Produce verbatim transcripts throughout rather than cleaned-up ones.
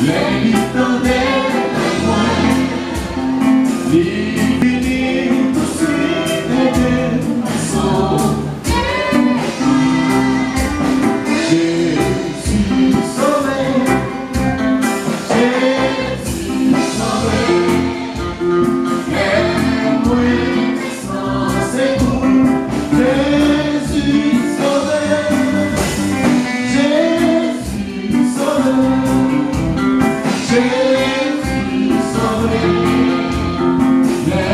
Lè li tande lè mwen, li vini tousuit ede m sove. Jezi sove, Jezi sove. Lè mwen san sekou, Jezi sove. Jezi sove. Jezi sove. Lè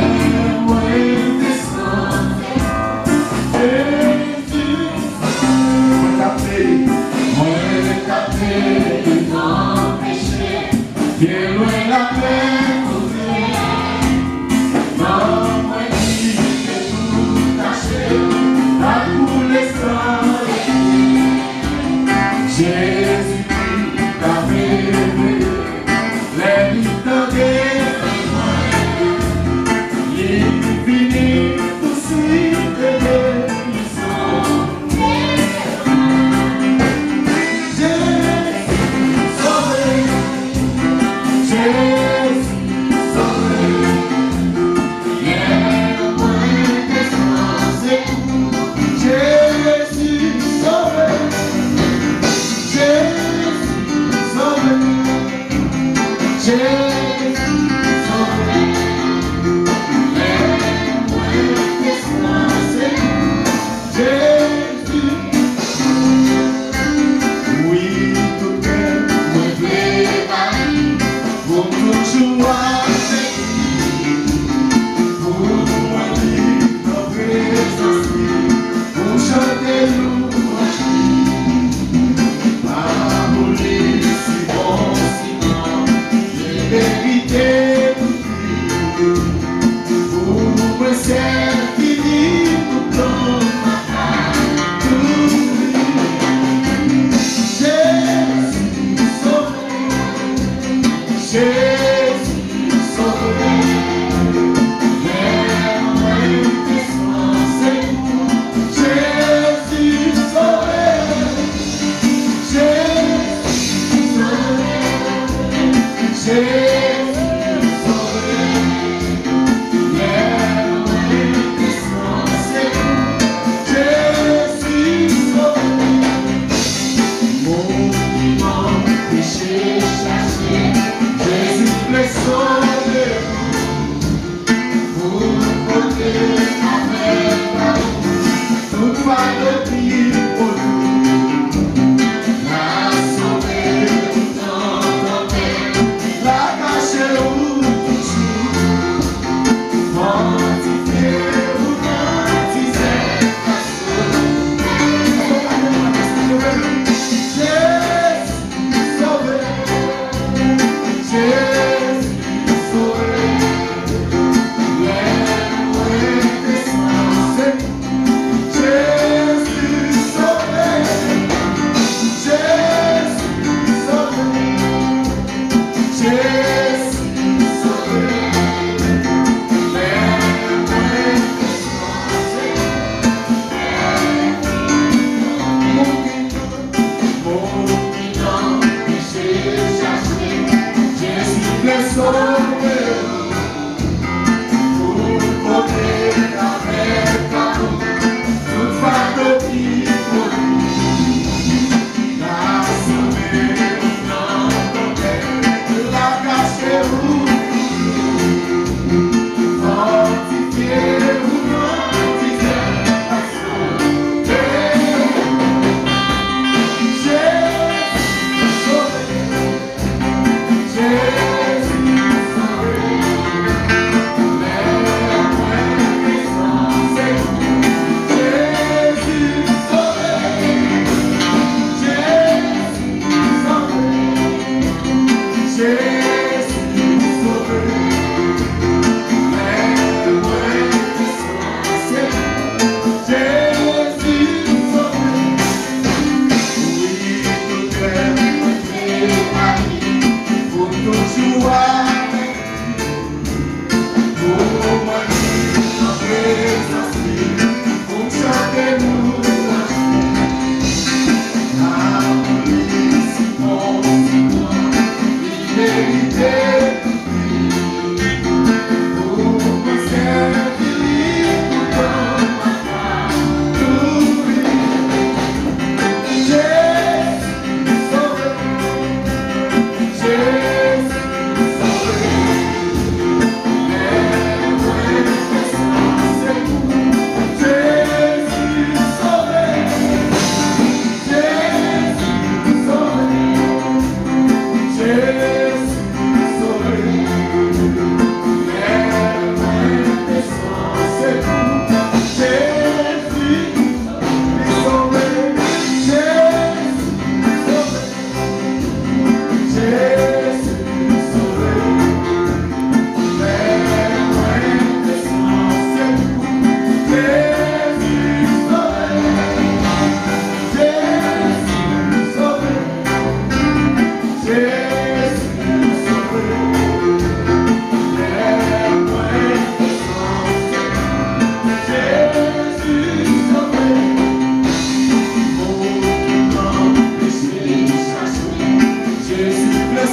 mwen te san sekou, Jezi. Mwen k ap plede, mwen k ap plede nan peche. Byen lwen lapè kote nanm mwen ki te tou kache, la koule san. Jezikri k ap reveye, lè li tande mwen, li vini tousuit ede m. Jezi sove, Jezi sove. Lè mwen te san sekou, Jezi sove, Jezi sove. Jezi sove. Lè mwen te san sekou, Jezi. Wi, tout kè mwen vle ba li, pou m toujou avèk li, pou mwen viv nan prezans li, pou m chante lwanj li. Aboli si bon siman, li merite tout. Pou mwen sèl ki di tout non, tout wi. Jezi sove, Jezi sove. Lè mwen te san sekou, Jezi sove. Jezi sove, Jezi sove. Lè mwen te san sekou, Jezi sove. Moun ki nan peche chaje, Jezi vle sove ou. Pou pote avèk ou tout fado ki pou nou. L a sove ou nan tanpèt, l a kache ou toujou, fòtifye ou nan dizè. Jezi sove, Jezi sove. Lè mwen te san sekou, Jezi sove. Jezi sove, Jezi sove. Lè mwen te san sekou, moun ki nan, moun ki nan peche chaje, Jezi vle sove ou. Pou pote avèk ou tout fado ki pou nou. L a sove ou nan tanpèt, l a kache ou toujou, fòtifye ou nan dizè. Jezi sove, Jezi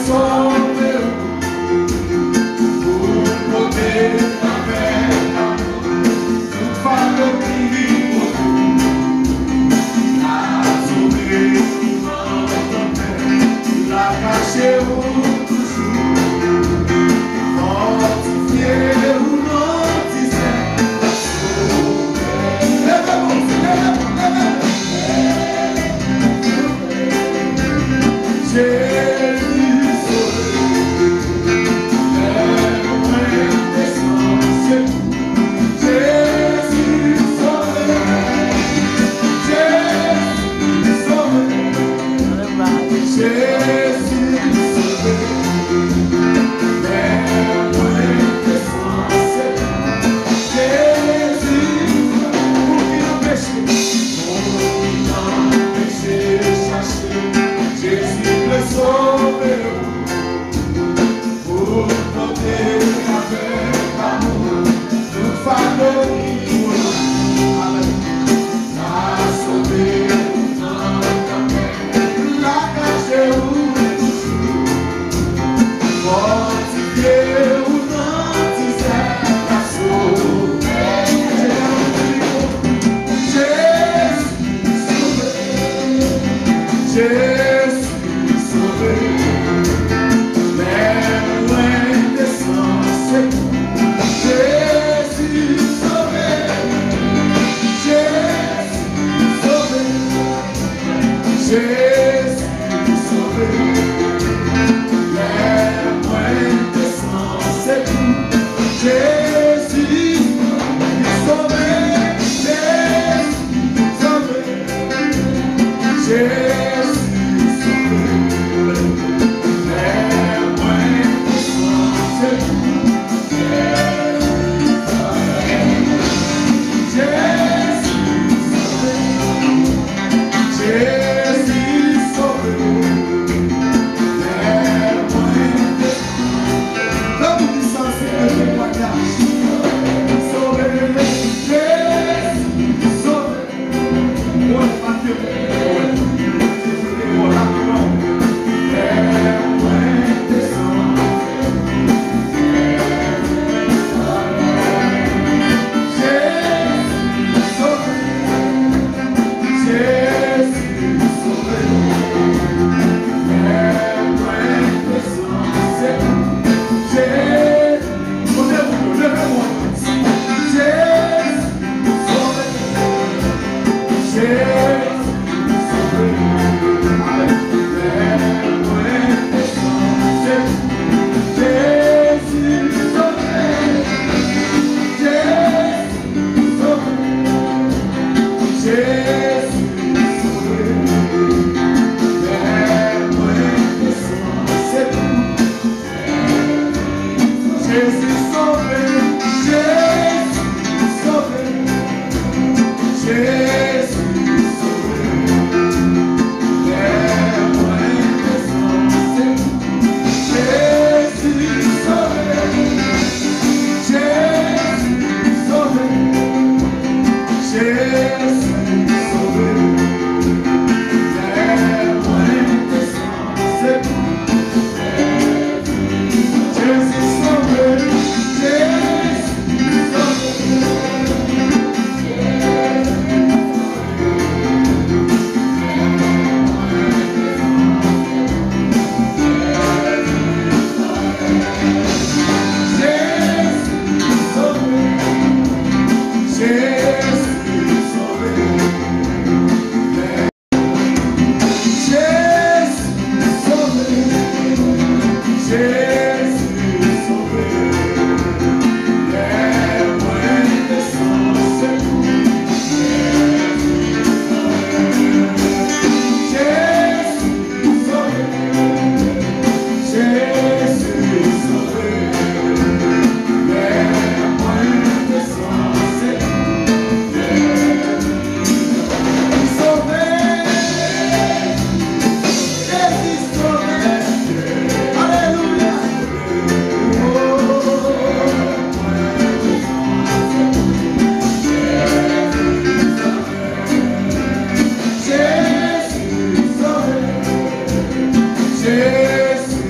Sove w, pou pote avèk amou tout fado ki li pote. L a sove w nan tanpèt, l a kache w toujou, fòtifye w nan dizè. Leve kò w, leve kò w, leve kò w. Jezi sove. Lè mwen desann, se pou Jezi sove. Jezi sove. Jezi sove. Lè mwen desann, se pou Jezi. Pou ki nan peche, pou ki nan peche chache, Jezi vle sove w. Pou pote avèk amou tout fado ki pou nou. Alelouya. L a sove w nan tanpèt, l a kache w toujou, fòtifye w nan dizè laso. Jezi sove, Jezi sove. Lè mwen desann, se pou Jezi sove. Jezi sove. Jezi sove. Lè mwen desann, se pou Jezi sove. Jezi sove. Jezi sove. Lè mwen desann, se pou Jezi sove. Jezi sove. Lè mwen desann. Lè w di sa, se yon temwayaj. Sove. Jezi sove. Kote w ye, leve men w. Jezi sove. Jezi sove. Lè mwen desann, se Jezi sove. Jezi sove. Jezi sove. Lè mwen desann, se Jezi sove, Jezi sove, Jezi sove. Lè mwen desann, se Jezi sove, Jezi sove, Jezi sove. Lè mwen desann, se Jezi sove, Jezi sove. Jezi sove, Jezi sove. Jezi sove, Jezi sove. Lè mwen desann, se pou Jezi sove. Jezi sove, Jezi sove. Lè mwen desann, se pou Jezi sove. Jezi sove. Alelouya. Jezi sove. Jezi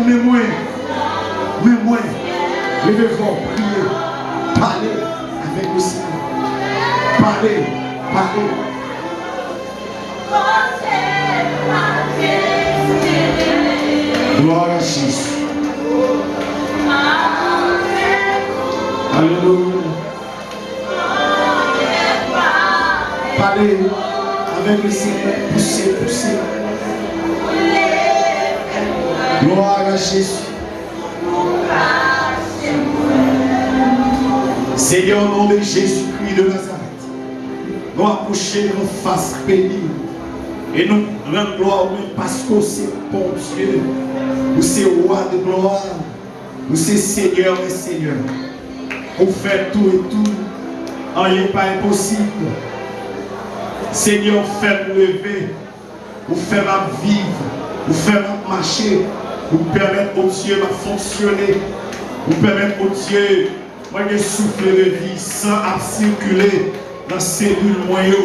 Men mwen, men mwen, leve vwa w, priye, pale avèk le Senyè. Pale, pale. Gloire à Jésus. Alléluia. Pale avèk le Senyè, pouse, pouse. Gloire à Jésus. Seigneur, au nom de Jésus-Christ de Nazareth, nou apwoche devan fas beni w e nou rann glwa ou menm paske w se Bondye, ou se Wa de glwa, ou se Senyè dè senyè. Ou fè tou e tou, anyen pa enposib. Senyè, ou fè m leve, ou fè m ap viv, ou fè m ap mache, ou pèmèt, o Dye, m ap fonksyone, ou pèmèt, o Dye, mwen gen souf de vi, san ap sikile nan selil mwen yo.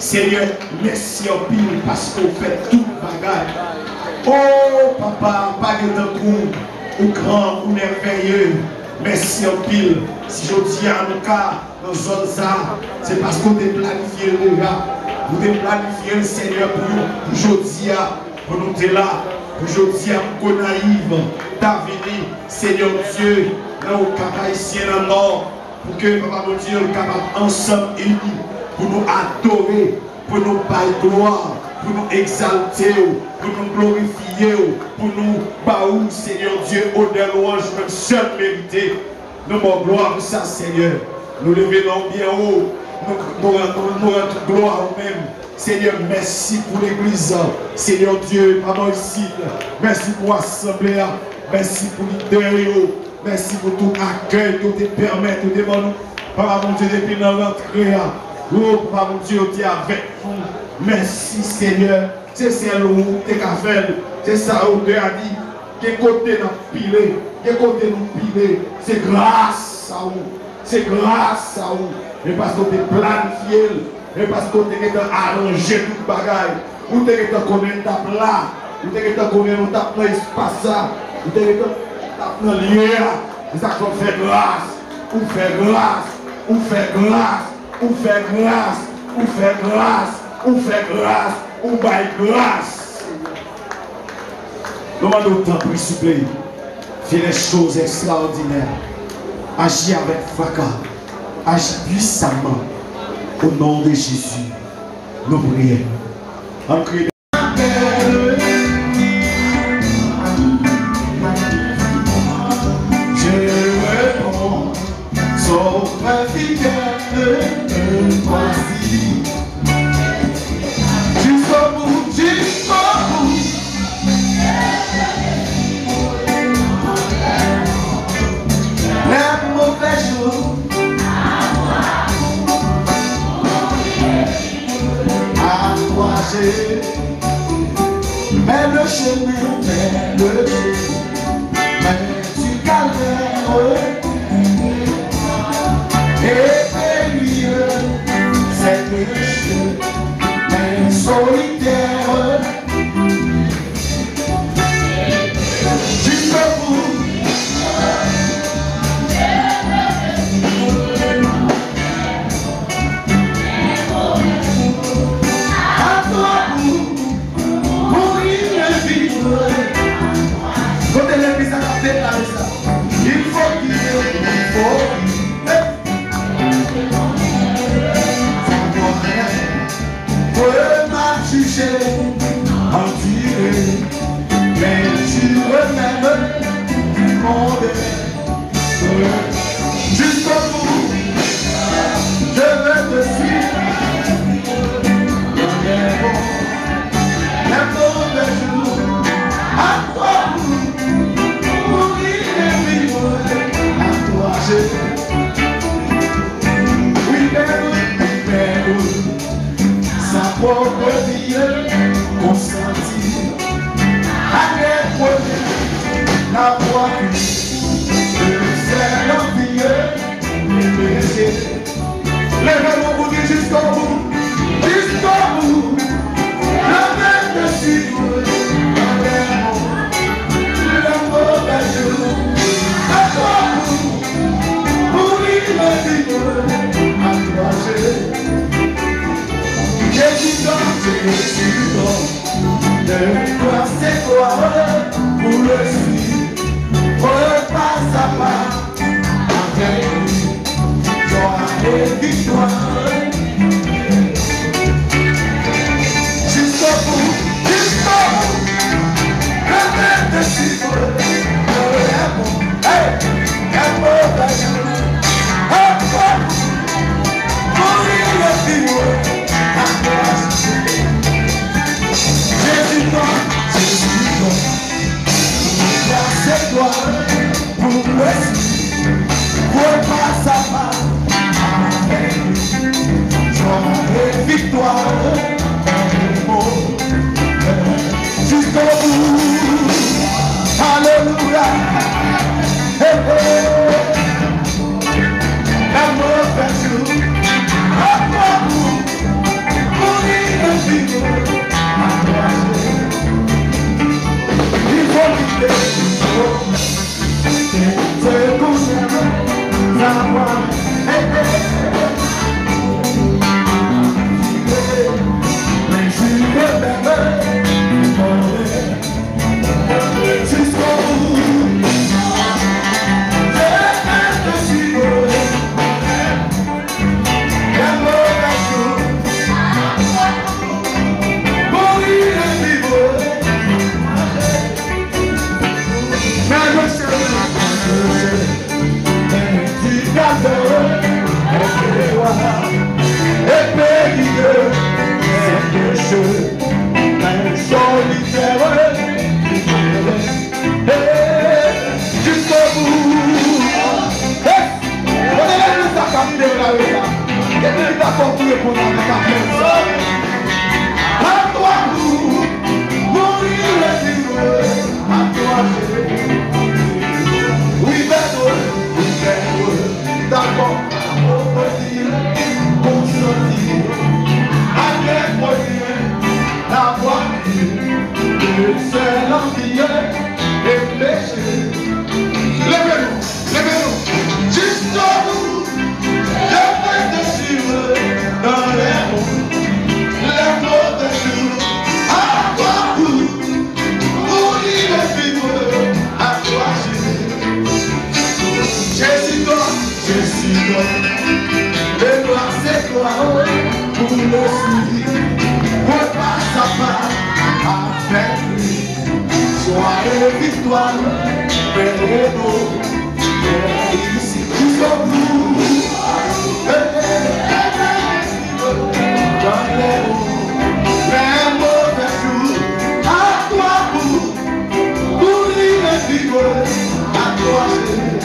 Senyè, mèsi anpil paske w fè tout bagay. O Papa, pa gen tankou w, ou gran, ou mèvèye. Mèsi anpil. Si jodi a nou ka nan zòn sa, se paske w te planifye l deja. Ou te planifye l, Senyè, pou, pou jodi a, pou nou te la. Pou jodi a, pou Gonayiv ta vini, Senyè Dye, nan Okap Ayisyen nan Nò, pou ke, Papa Bondye, nou kapab ansanm ini, pou nou adore, pou nou bay glwa, pou nou egzalte w, pou nou glorifye w, pou nou ba ou, Senyè Dye, onè, lwanj, menm sèl merite. Nou ba w glwa pou sa, Senyè. Nou leve non w byen wo. Nou, nou, nou, nou rann tout glwa ou menm. Senyè, mèsi pou legliz. Senyè Dye, pa bò isit. Mèsi pou asanble a. Mèsi pou lidè yo. Mèsi pou tout akèy ke w te pèmèt, ou te ban nou. Papa Bondye, depi nan rantre a. O, Papa Bondye, ou te avèk nou. Mèsi, Senyè. Se sèl ou te ka fè l. Se sa otè a di. Gen kote n ap pile, gen kote nou pile. Se gras a ou. Se gras a ou. E paske w te planifye l. E paske w te gentan aranje tout bagay. Ou te gentan konnen n t ap la. Ou te gentan konnen nou t ap nan espas sa. Ou te gentan konnen n t ap nan lye a. Se sa k fè w fè gras. Ou fè gras. Ou fè gras. Ou fè gras. Ou fè gras. Ou fè gras. Ou bay gras. Nou mande w, tanpri, souple, fais des choses extraordinaires. Aji avèk fraka. Aji pwisaman. O non de Jezi, nou priye. Ann kriye. Je réponds, Sauveur fidèle, me voici. Jusqu'au bout, jusqu'au bout. Les mauvais jours. À toi j'ai, mais le chemin, mais le chemin du calvaire est périlleux, c'est le chemin solitaire. Jusqu'au bout. À toi pour mourir et vivre. Kote legliz la k ap deklare sa? Il faut qu'il, il faut qu'il. Sa bon. Dieu m'a jugé, enduré, mais tu remets du monde. Jusqu'au bout, je veux te suivre. Dans les bons, les mauvais jours, à toi pour mourir et vivre. À toi, Jésus. Oui, ben oui, oui, ben oui. Sa pwòp vi l konsanti ak lèprè, la pwòp vi l, sèl anvi l, peche. Leve men w pou di, jusqu'au bout, jusqu'au bout, je vais te suivre dans les bons, les De gloire en gloire, pour le suivre, pas à pas avec lui, joie et victoire. Jusqu'au bout, jusqu'au bout, je vais te suivre dans les bons, hey, les mauvais jours. Hey, hey. Mourir et vivre, à toi je suis. Jésus toi, Jésus toi. Grâce et gloire pour le Seigneur. Pour pas à pas avec lui. Joie et victoire. Jusqu'au bout. Alléluia. Hey, hey. La mort perdue, la mort pour mourir et vivre, à toi Jésus. Il faut quitter, c'est qu'on aime, savoir aimer. Mais je veux aimer. Jusqu'au bout, je vais te suivre. Les mauvais jours, mourir et vivre. Mais je serai, je serai. Ti gade, epe peyi de sèt peche, men solitè, hey, jusqu'au bout. Hey, kote legliz sa k ap devore la? Ki moun ki dakò pou reponn avèk aplozman? À toi pour mourir et vivre, à toi Jésus. Oui, bèto, oui, bèto. Dakò, konsanti, konsanti, avèk mwen, la vwa, le sèl anvi, e peche. Leve nou, leve nou. Jusqu'au bout, je vais te suivre dans les bons, les mauvais jours. À toi pour mourir et vivre, à toi Jésus. Jésus toi, Jésus toi. De gloire en gloire, pour le suivre, pour pas à pas avec lui. Joie et victoire, belle et beau, ici jusqu'au bout. Dans les bons, les mauvais jours, à toi pour mourir et vivre, à toi Jésus.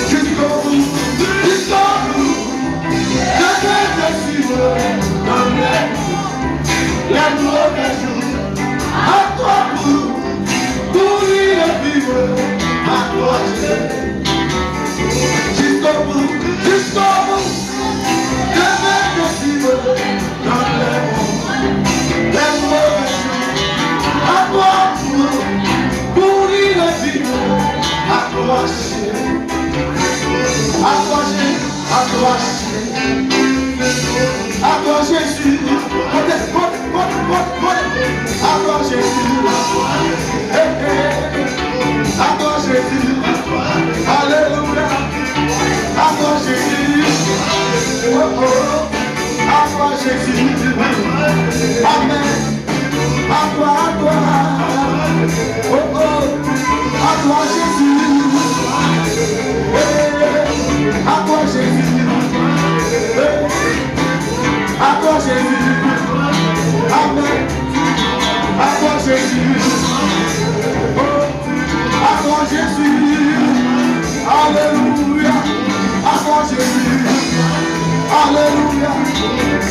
Jusqu'au bout, jusqu'au bout, je vais te suivre dans les, les mauvais jours. À toi pour mourir et vivre, à toi Jésus. Jusqu'au bout, jusqu'au bout. Je vais te suivre dans les bons, les mauvais jours. À toi pour mourir et vivre. À toi Jésus. À toi Jésus. À toi Jésus. À toi Jésus. Monte, monte, monte, monte, monte. À toi Jésus. Hey, hey. À toi Jésus. Alléluia. À toi Jésus. Oh, oh. À toi Jésus. Amen. À toi, à toi. Oh, oh. À toi Jésus. Hey. À toi Jésus. Hey. À toi Jésus. Amen. À toi Jésus. Oh. À toi Jésus. Alléluia. À toi Jésus. Alléluia.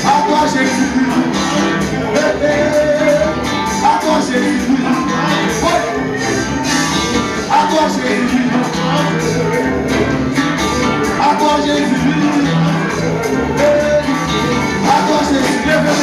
À toi Jésus. Eh, eh. À toi Jésus. Oui. À toi Jésus. À toi Jésus. Eh. À toi Jésus. Leve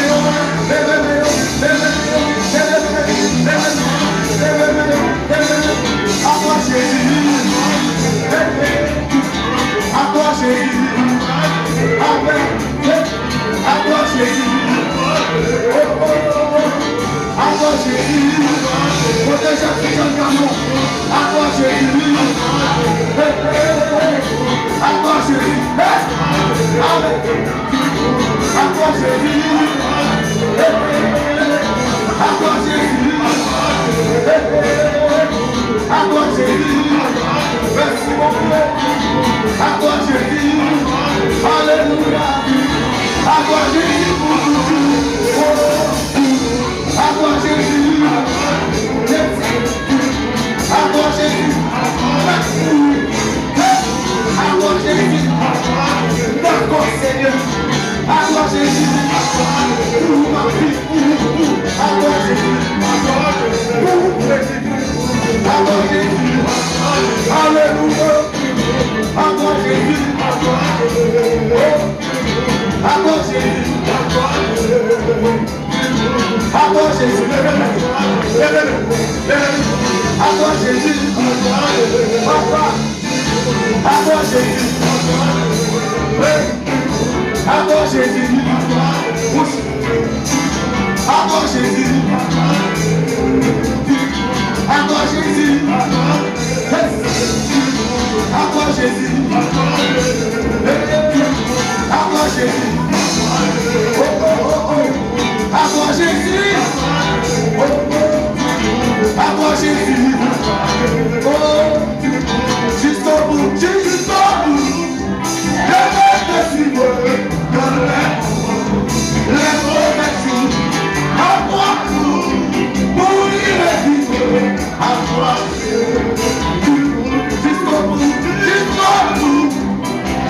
Aplodi Jezi. Aplodi Jezi. Amen. Aplodi Jezi. Aplodi Jezi. Aplodi Jezi. Mèsi Bondye. Aplodi Jezi. Alelouya. Aplodi Jezi pou tout. Aplodi Jezi. Aplodi Jezi. Aplodi Jezi. Dakò, Senyè. Aplodi Jezi. Pou ou, papi. Aplodi Jezi. Pou ou, Jezi. Aplodi Jezi. Alelouya. Aplodi Jezi. Oh. Aplodi Jezi. Aplodi Jezi. Leve men. Leve men. Leve men. Aplodi Jezi. Papa. Aplodi Jezi. Hey. Aplodi Jezi. Wouch. Aplodi Jezi. Aplodi Jezi. Hey. Aplodi Jezi. Hey. Aplodi Jezi. Oh, oh, oh, oh. Aplodi Jezi. Oh, oh. Aplodi Jezi. Oh. Jiskobou, jiskobou. Leve de si mwen, dans les, les mauvais jours. Aplodi pou li revivre. Aplodi. Jiskobou, jiskobou.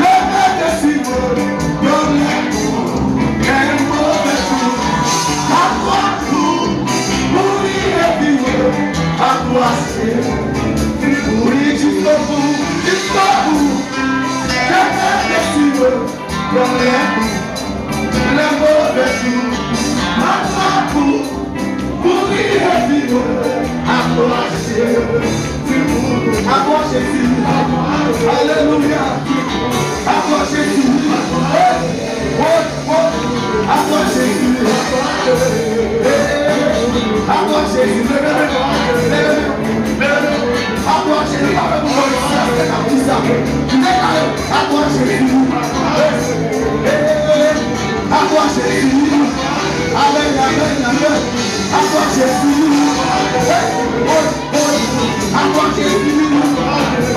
Leve de si mwen, dans les, les mauvais jours. Aplodi pou li revivre. Aplodi. Wi, jiskobou, jiskobou. Leve de si mwen. Lè, lè move jou, m ap fè pou, pou li revin. Aplodi Jezi. Aplodi Jezi. Alelouya. Aplodi Jezi. Hey, hey. Aplodi Jezi. Hey, hey, hey. Aplodi Jezi. Leve men. Leve men. Leve men. Aplodi Jezi, pa fè pou mwen, se sa k ap di sa. Deklare, aplodi Jezi. Aplodi Jezi. Amèn, amèn, amèn. Aplodi Jezi. Aplodi Jezi.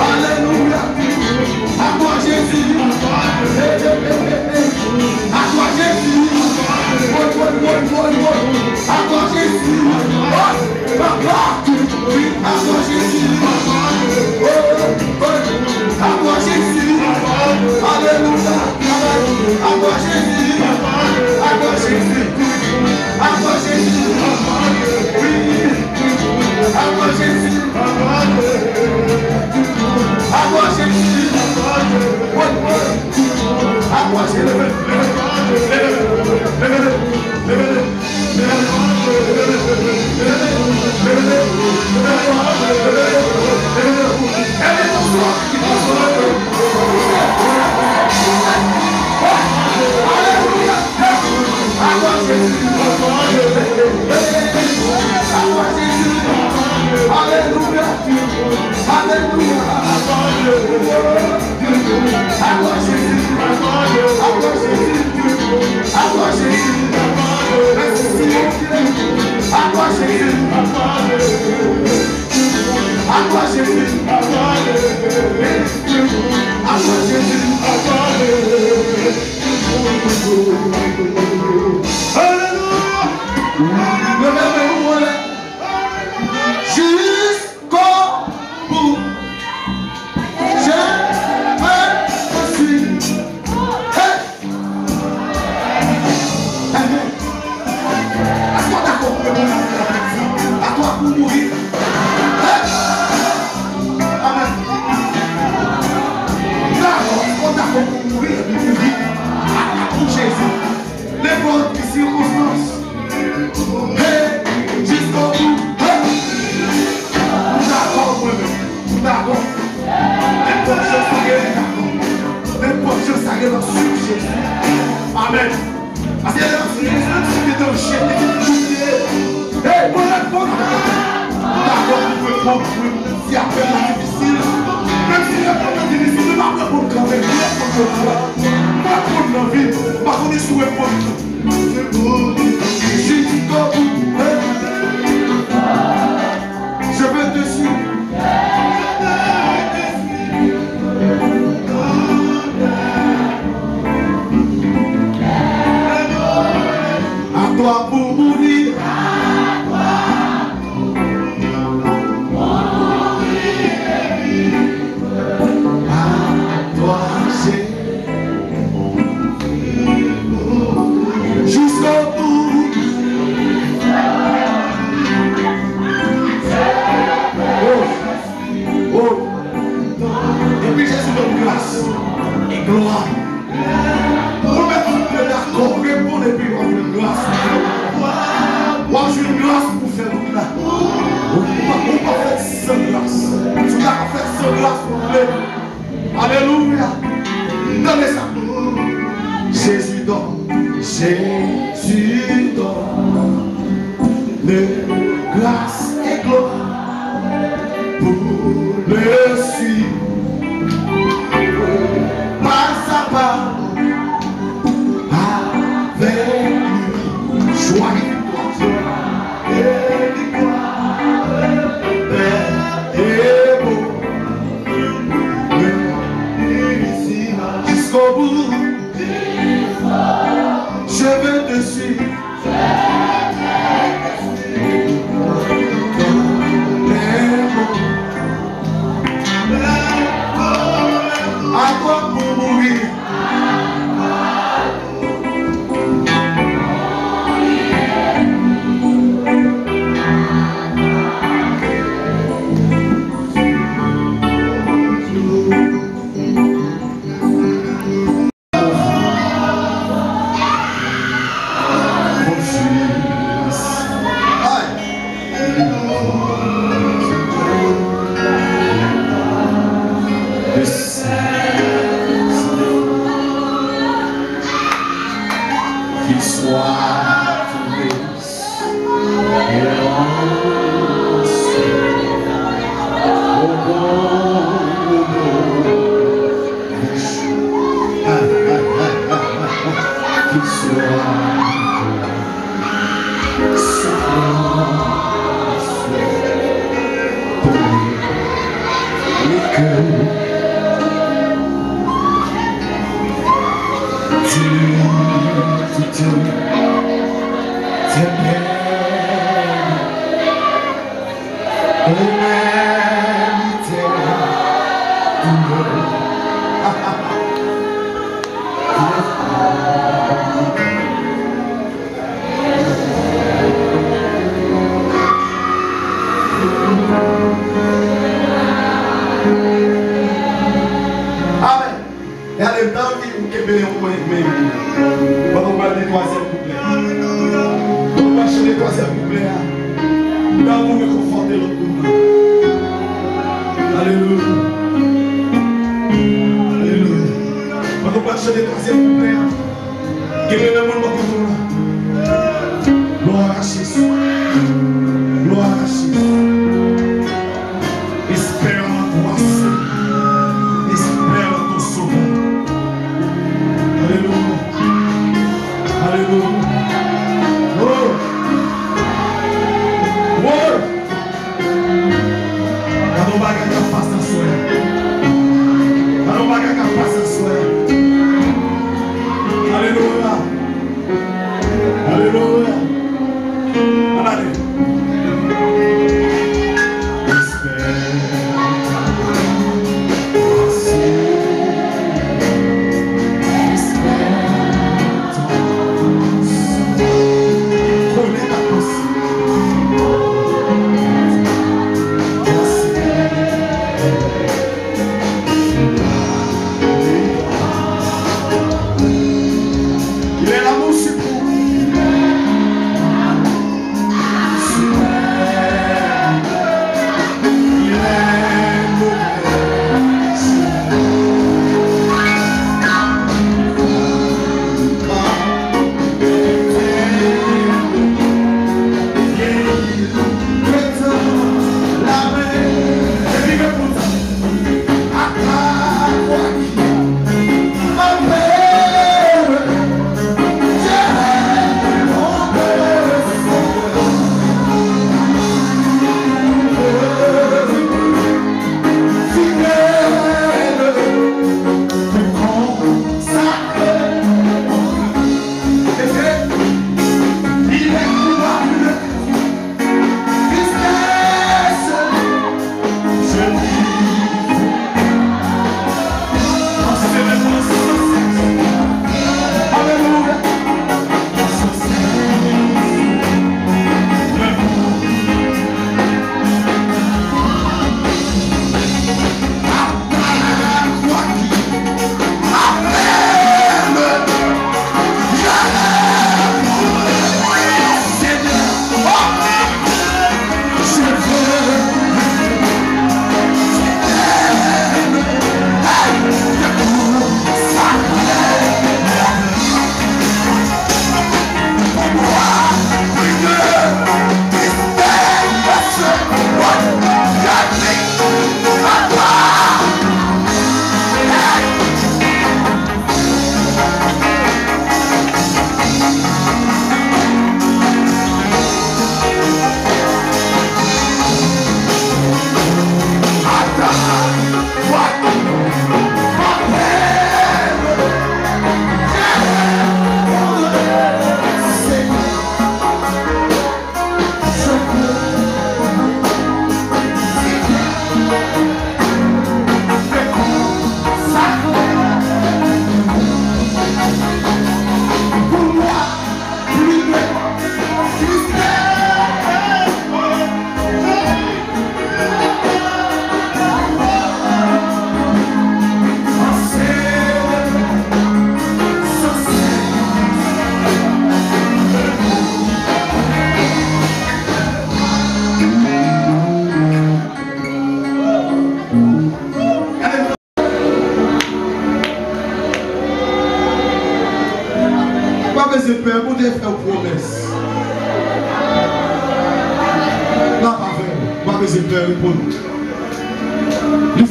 Alelouya. Aplodi Jezi. Aplodi Jezi. Woy, woy, woy, woy, woy. Aplodi Jezi. Papa. Wi, aplodi Jezi. Oh, oh. Aplodi Jezi. Alelouya. Aplodi Jezi. Aplodi Jezi. Aplodi Jezi. Wi. Aplodi Jezi. Aplodi Jezi. Wi, wi. Aplodi Jezi. Leve, leve, leve, leve, leve, leve. Alelouya. Alelouya. Aplodi Jezi. Aplodi Jezi. Aplodi Jezi. Mèsi Bondye. Aplodi Jezi. Aplodi Jezi. Aplodi Jezi. Alelouya. Leve men nou anlè. Jis Kote pou Jezi. Hey! Amen. Èske w dakò pou reponn avèk mwen? A twa pou mouri. Hey! Amen. Dakò, èske w dakò pou mouri epi mouri a, a pou Jezi? Mwen konn nan vi, m pa konnen si w reponn. Jiskabout. Je vais te suivre. À toi pour mourir. À toi, Jésus. Jusqu'au bout. Oh, oh. Epi Jezi ban m gras e glwa. Ou mèt fin dakò, reponn epi w ap jwenn gras. W ap jwenn gras pou fè wout la. Ou pa, ou pa fèt san gras. Si w ta ka fèt san gras, ou vle. Alelouya. Tande sa. Jésus donne, Jésus donne grâce et gloire pour le suivre. Pas à pas avec lui. Joie et victoire. Joie et victoire. Paix et bonheur. Jusqu'au bout, je veux te suivre. À toi pour mourir. Qu'il soit trouvé. Amèn. Gade, m ta anvi ou kenbe yon mwen, men, pandan w pral li twazyèm kouplè a. Pandan w pral chante twazyèm kouplè a, m ta anvi w rekonfòte lòt moun nan. Alelouya. Alelouya. Pandan w pral chante twazyèm kouplè a, kenbe men moun bò kote w la. Gloire à Jésus. Gloire à Jésus. Espère en toi, Seigneur. Espère en ton Sauveur. Alléluia. Alléluia. Oh. Oh. Gade yon bagay k ap pase aswè a. Gade yon bagay k ap pase aswè a. Alelouya. Alelouya. Ann ale. Il est l'amour suprême. Il est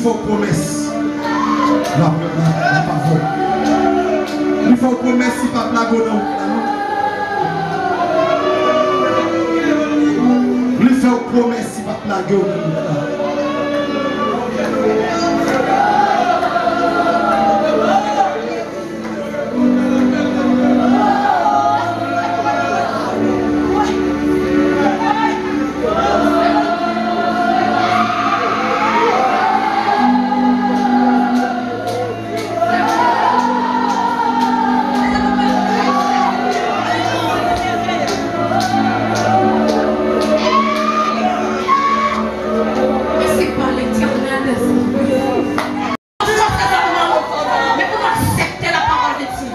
Fè w pwomès. L ap, l ap, l ap avè w. Li fè w pwomès li p ap lage w nan wout la, non. Li fè w pwomès li p ap lage w nan wout la. Fòs ke sa pou mwen, men pou nou aksepte la pawòl de Dye.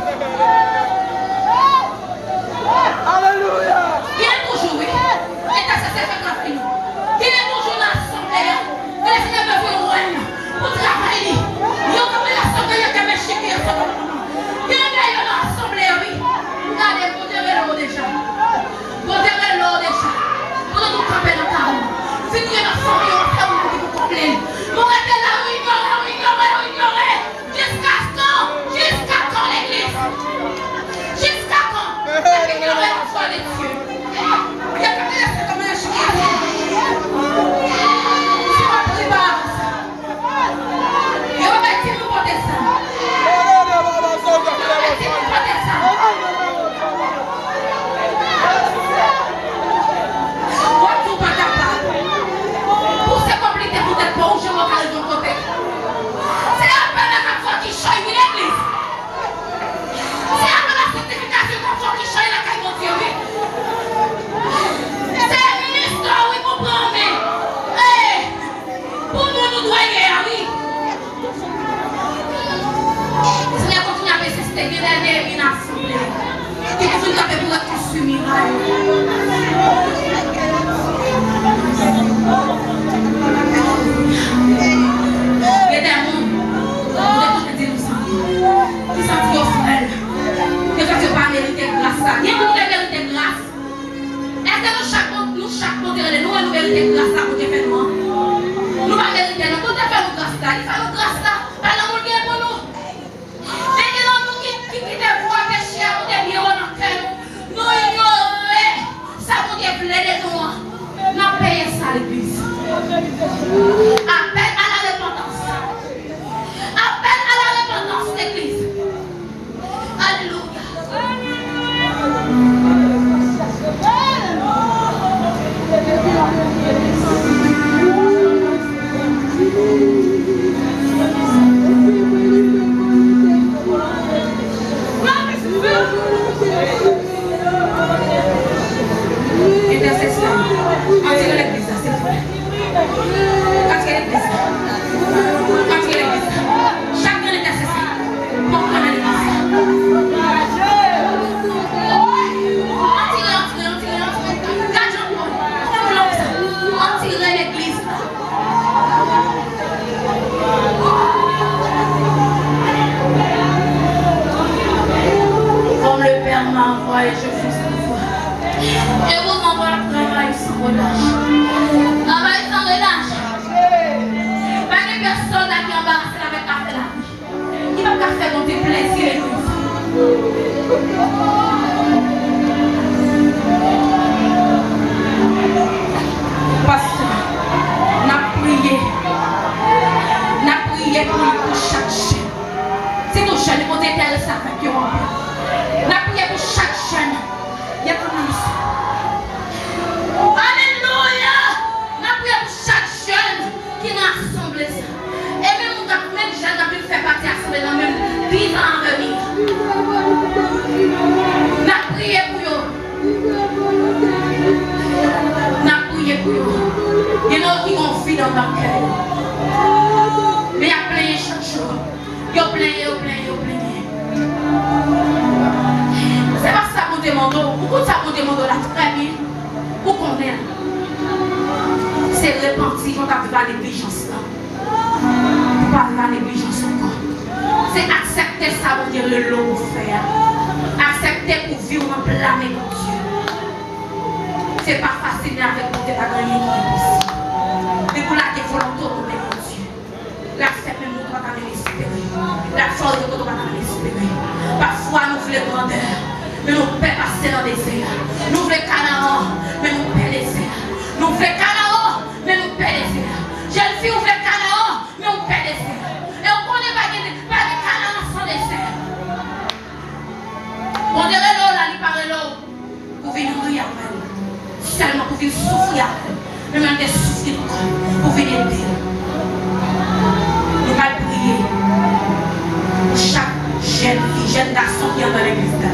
Alelouya! Genyen toujou, wi. Entèsesè fè travay nou. Genyen toujou nan asanble a. Ke Lesenyè bezwen wè n pou travay li. Yo kanpe nan asanble, yo te mechike, yo sot nan. Genyen nan asanble a, wi. Gade, Bondye rele w deja. Bondye rele w deja. Pandan nou kanpe nan kay ou, si nou gen nan fanmi w, se ou menm ki pou konble l. Men w rete la, ou inyore, ou inyore, ou inyore. Jiskakan? Jiskakan, legliz? Jiskakan? Epi ki lè w ap fwa de Dye? Yo kanpe nan asanble a, jodi. Si w ap priye, yo pa bay timoun pote zam. Yo pa bay timoun pote zam. W ap di w pa kapab. Pouse kòb li te pou tèt pa w, ou janm ka rive yon kote. Se apèl la k ap fè w ki chay, wi, legliz. Se apèl la sanktifikasyon k ap fè w ki chay lakay Bondye, wi. Se ministè, wi, pou pran men. Pou moun ou dwe ye a, wi. Senyè, kontinye ap ensiste, gen de nèmi nan asanble. Ki pou vin kanpe pou rekonstwi miray. Gen de moun, nou te konnen di nou sa. Ki santi yo frèl. Yo santi yo pa merite gras sa. Gen moun ki te merite gras. Èske nou chak, nou chak Bondye rele nou, nou merite gras sa Bondye fè nou an? Nou pa merite non. Bondye fè nou gras la, li fè nou gras la, pa lanmou l gen pou nou. Men gen nan nou ki, ki kite vwa peche a monte byen wo nan kè nou. Nou inyore sa Bondye vle de nou an. N ap peye sa, legliz. Appel à la repentance. Appel à la repentance, legliz. Alelouya. Entèsesè, atire legliz la, silvouplè. Antre legliz la. Antre legliz la. Chak grenn entèsesè. Pran nan legliz la. Antre, antre, antre, antre. Gad jan w pran. Pran nan legliz la. Comme le Père m'a envoyé, je vous envoie. Je vous envoie travail sans relâche. Travail sans relâche. Pa gen pèsonn la ki anbarase avèk afè la. Ki p ap ka fè Bondye plezi, legliz. Pastè, n ap priye. N ap priye pou, pou chak jèn. Sitou jèn, Bondye enterese avèk yo anpil. N ap priye pou chak jèn. Y ap anonse. Alelouya! N ap priye pou chak jèn ki nan asanble sa. E menm moun k ap, menm jèn k ap vin fè pati asanble nan menm dis an avè nou. N ap priye pou yo. N ap priye pou yo. Gen nan yo ki gen yon vid anndan kè yo. Men y ap plenyen chak jou. Yo plenyen, yo plenyen, yo plenyen. Se pa sa Bondye mande w. Ou konn sa Bondye mande w la trè byen. Ou konnen l. Se repanti, jan w t ap viv a neglijans lan. Pou pa viv a neglijans ankò. Se aksepte sa Bondye rele w pou fè a. Aksepte pou vi w nan plan men Bondye. Se pa fasil, men avèk Bondye pa gen anyen ki enposib. Men pou lage volonte w nan men Bondye. Kote w pa t ap espere. Pafwa nou vle grandè, men nou pè pase nan dezè a. Nou vle Kanaran, men nou pè dezè a. Nou vle Kanaran, men nou pè dezè a. Jèn fi, ou vle Kanaran, men ou pè dezè a. E w konnen pa gen, pa gen Kanaran san dezè. Bondye rele w la, li pa rele w pou vin ri avè w, sèlman pou vin soufri avè w. Men mwen te soufri ankò pou vin ede w. Nou pral priye pou chak jèn fi, jèn gason ki anndan legliz la.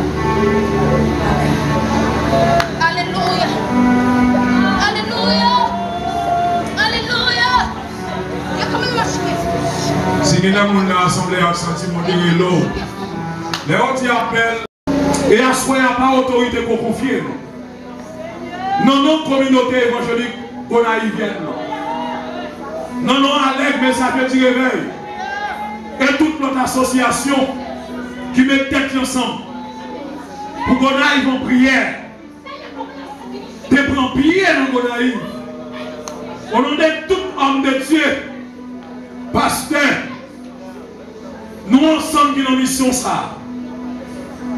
Amèn. Alelouya! Alelouya! Alelouya! Yo kanmenm mache. Si gen nan moun nan asanble a k santi Bondye rele w, lè yo di apèl, e aswè a pa otorite k ou konfye nou. Nan non kominote evanjelik gonayivyèn nan. Nan non Alèg Mesaje di Revèy e tout lòt asosyasyon ki met tèt yo ansanm pou Gonayiv an priyè te pran pye nan Gonayiv. O non de tout òm de Dye, pastè, nou ansanm ki nan misyon sa a.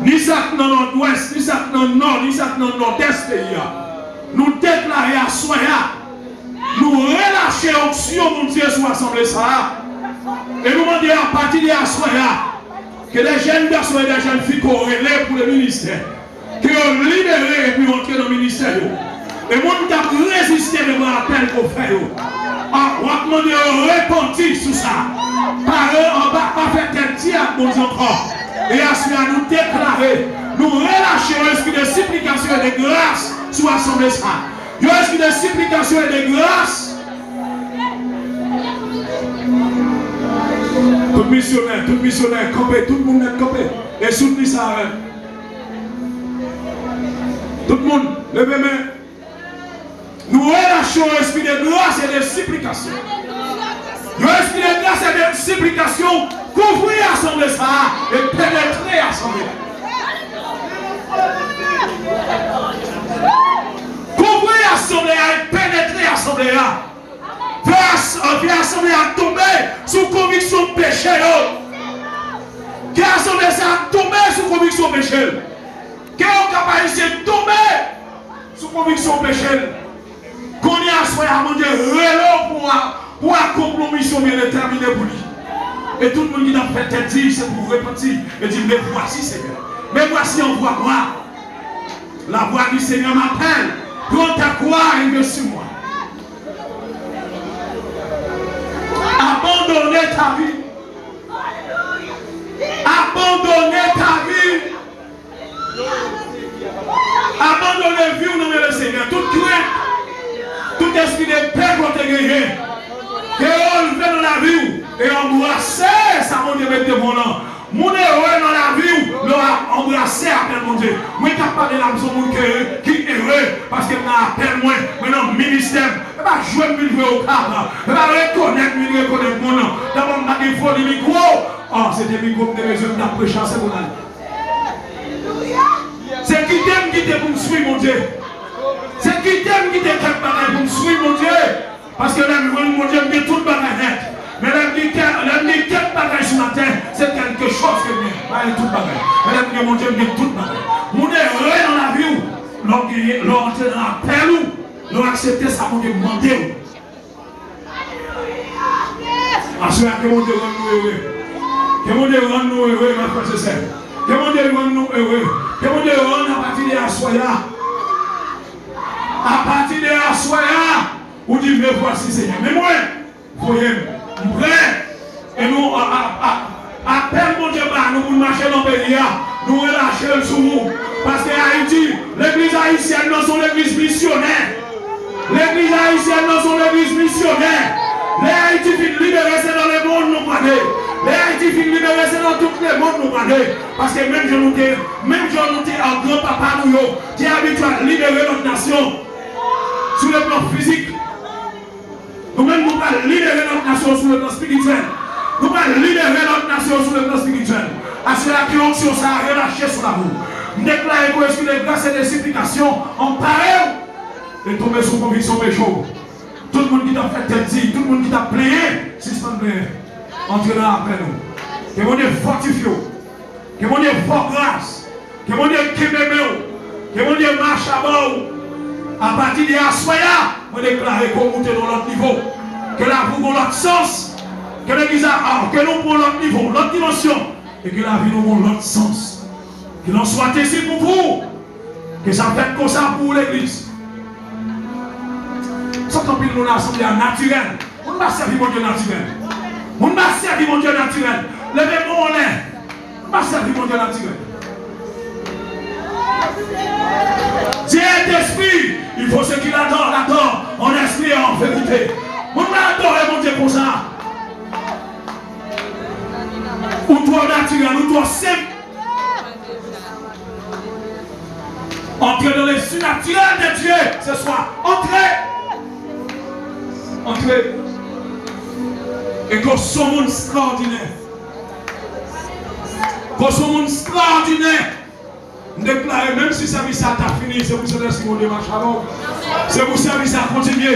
Ni sa k nan Nòdwès, ni sa k nan Nò, ni sa k nan Nòdès peyi a. Nou deklare aswè a, nou relache onksyon Bondye sou asanble sa a. E nou mande apati de aswè a, ke de jèn gason e de jèn fi ke w rele pou le ministè, ke yo libere epi yo antre nan ministè yo. E moun k ap reziste devan apèl ke w fè yo, a, w ap mande yo repanti sou sa. Pare anba, pa fè tèt di ak Bondye ankò. E aswè a nou deklare, nou relache yon espri de siplikasyon e de gras sou asanble sa. Yon espri de siplikasyon e de gras. Tout misyonè, tout misyonè, kanpe, tout moun nèt kanpe. E soutni sa avè m. Tout moun, leve men. Nou relache yon espri de gras e de siplikasyon. Yon espri de gras e de siplikasyon kouvri asanble sa a e penetre asanble a. Kouvri asanble a e penetre asanble a. Fè as-, fè asanble a tonbe sou konviksyon peche yo. Ke asanble sa a tonbe sou konviksyon peche l. Ke yo kapab tonbe sou konviksyon peche l. Kounye a aswè a, Bondye rele w pou a-, pou akonpli yon misyon byen detèmine pou li. E tout moun ki t ap fè tèt di, se pou repanti e di, Me voici, Seigneur. Me voici, envoie-moi. La voix du Seigneur m'appelle. Prends ta croix et viens sur moi. Abandonner ta vie. Abandonner ta vie. Abandone vi w nan men Lesenyè. Tout krent, tout espri de pè ke w te genyen, ke yo anlve nan lavi w e anbrase sa Bondye mete devan w lan. Moun ere nan lavi w, lè w ap anbrase apèl Bondye. Mwen k ap pale la, m se yon moun ki ere, ki ere, paske m nan apèl mwen, mwen nan ministè m. E pa jwe m vin jwe okap, e pa rekonèt m vin rekonèt moun. Dabò m pa gen foli mikwo. An, se te mikwo m te bezwen, m t ap preche a se pou n ale. Se kite m kite pou m swiv Bondye. Se kite m kite kèk bagay pou m swiv Bondye. Paske lè m jwenn Bondye, m gen tout bagay nèt. Men lè m gen kè-, lè m gen kèk bagay sou latè, se kèlke chòz ke m gen. Pa gen tout bagay. Men lè m gen Bondye, m gen tout bagay. Moun ere nan lavi w, lè w genyen, lè w antre nan apèl ou, lè w aksepte sa Bondye mande w. Aswè a, ke Bondye rann nou ere. Ke Bondye rann nou ere, mè frè e sè. Ke Bondye rann nou ere. Ke Bondye rann apati de aswè a. Apati de aswè a, ou di, Me voici, Seigneur. Men mwen, voye m. M prè. E nou, a, a, a, Apèl Bondye ba nou pou n mache nan peyi a, nou relache l sou nou. Paske Ayiti, legliz ayisyèn nan se yon legliz misyonè. Legliz ayisyèn nan se yon legliz misyonè. Lè Ayiti fin libere, se nan lemonn nou prale. Lè Ayiti fin libere, se nan tout lemonn nou prale. Paske menm jan nou te, menm jan nou te ak granpapa nou yo, te abitye al libere lòt nasyon sou le plan fizik. Nou menm, nou pral libere lòt nasyon sou le plan espirityèl. Nou pral libere lòt nasyon sou le plan espirityèl. Aswè a, ke onksyon sa a relache sou lavi w. M deklare ke espri de gras e de siplikasyon anpare w e tonbe sou konviksyon peche w. Tout moun ki t ap fè tèt di, tout moun ki t ap plenyen, sispann plenyen. Antre nan apèl ou. Ke Bondye fòtifye w. Ke Bondye fè w gras. Ke Bondye kenbe men w. Ke Bondye mache avè w. Apati de aswè a, mwen deklare ke w moute nan yon lòt nivo. Ke lavi w gen yon lòt sans. Ke legliz la, a, ke nou pran yon lòt nivo, yon lòt dimansyon. E ke lavi nou gen yon lòt sans. Ke l swa tesi pou ou. Ke sa fèt konsa pou ou, legliz. Sa k anpil moun nan asanble a natirèl. Moun pa sèvi Bondye natirèl. Moun pa sèvi Bondye natirèl. Leve men w anlè. Moun pa sèvi Bondye natirèl. Dieu est esprit. Il faut ce qu'il adore, l'adore en esprit et en vérité. Moun pa adore Bondye konsa. Ou twò natirèl, ou twò senp. Entrez dans le surnaturel de Dieu ce soir. Entrez. Entrez. E ke w se yon moun ekstraòdinè. Ke w se yon moun ekstraòdinè. M deklare, menm si sèvis sa ta fini, se pou Sentespri Bondye mache avè w. Se pou sèvis sa kontinye.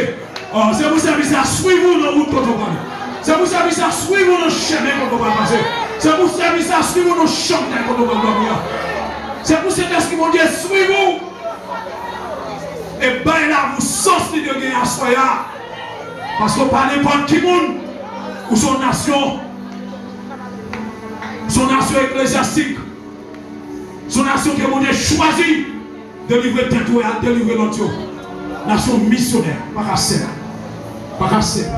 Oh, se pou sèvis sa swiv ou nan wout kote w prale. Se pou sèvis sa swiv ou nan chemen kote w pral pase. Se pou sèvis sa swiv ou nan chanm kote w pral dòmi an. Se pou Sentespri Bondye swiv ou e bay lavi w sans li dwe genyen aswè a. Paske w pa nenpòt ki moun. Ou se yon nasyon. Ou se yon nasyon eklezyastik. Se yon nasyon ke Bondye chwazi delivre tèt ou e al delivre lòt yo. Nasyon misyonè, pa ka sèl. Pa ka sèl.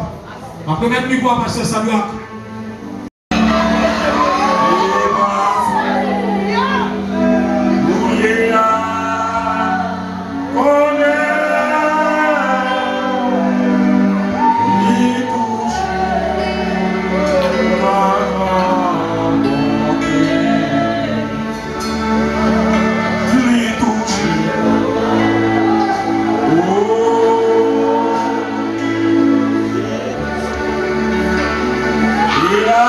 M ap remèt mikwo a pastè Sadrak. Li touche. Oh. E la,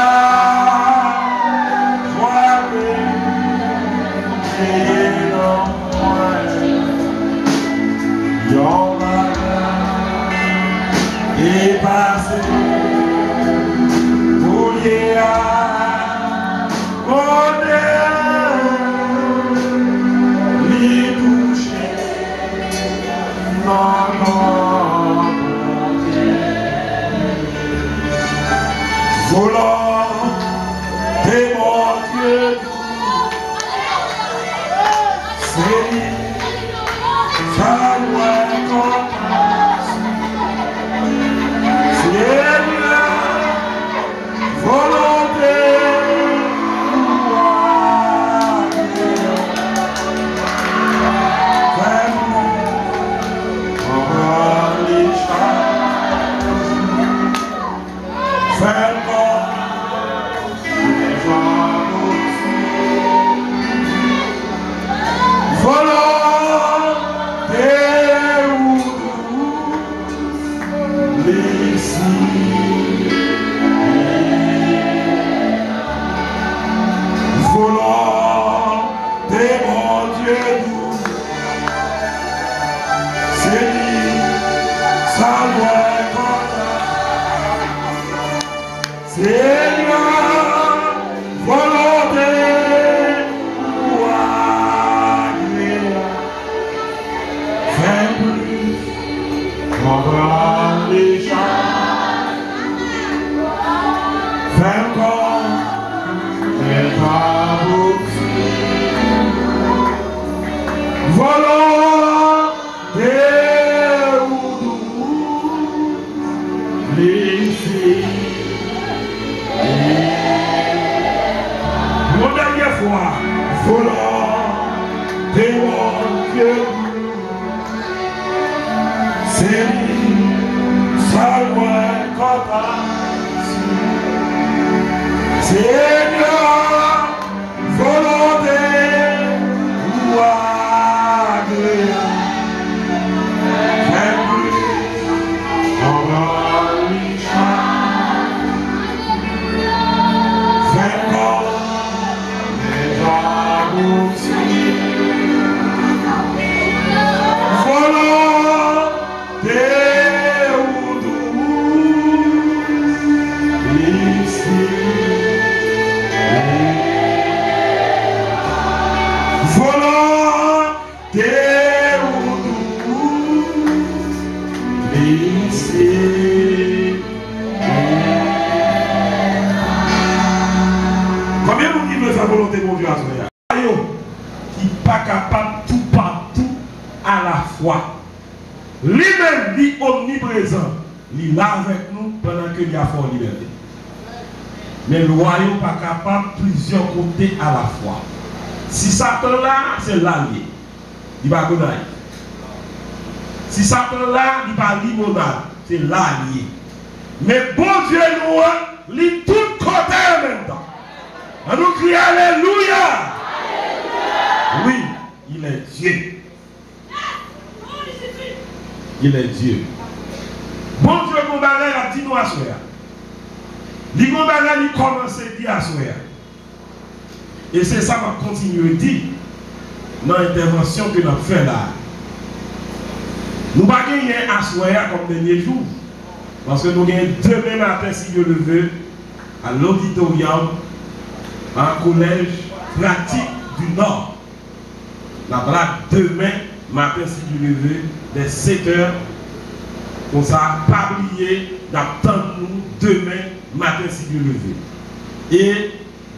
frape, kreye nan mwen. Yon bagay e pase. Kounye a, kote li touche nan volonte Bondye. Se li, sa dwe kontan. Senyè, volonte ou a, fè mwen pran li chak jou. Fè l kòm jan nou di. Volonte ou dous, li si. Volonte Bondye dous. Se li, sa dwe kontan. Senyè, volonte ou agreyab. Fè m plis konprann li chak. Fè m konn men pa posib. Volonte ou dous, li si. Yon dènyè fwa, volonte Bondye. Se li sèl mwen kontan. Senyè, volonte ou agreyab. Fè m plis konprann li chak. Fè m konn men jan ou di. Volonte ou dous, li si. Bondye aswè a. Yo ki pa kapab toupatou alafwa. Li menm, li omniprezan. Li la avèk nou pandan ke li a fè w libète. Men lwa yo pa kapab plizyè kote alafwa. Si Satan la, se la l ye. Li pa Gonayiv. Si Satan la, li pa Limonad. Se la l ye. Men Bondye nou an, li tout kote an menm tan. An nou kriye alelouya! Wi, il est Dieu. Il est Dieu. Bondye gon bagay l ap di nou aswè a. Li gon bagay li kòmanse di aswè a. E se sa m ap kontinye di nan entèvansyon ke n ap fè la a. Nou pa genyen aswè a kòm dènye jou, paske nou gen demen maten, si Dye le veut, à l'auditorium, à Collège Pratique du Nord. N ap la demen maten, si Dye le veut, dè sèt è. Konsa, pa bliye, n ap tann nou demen maten, si Dye le veut. E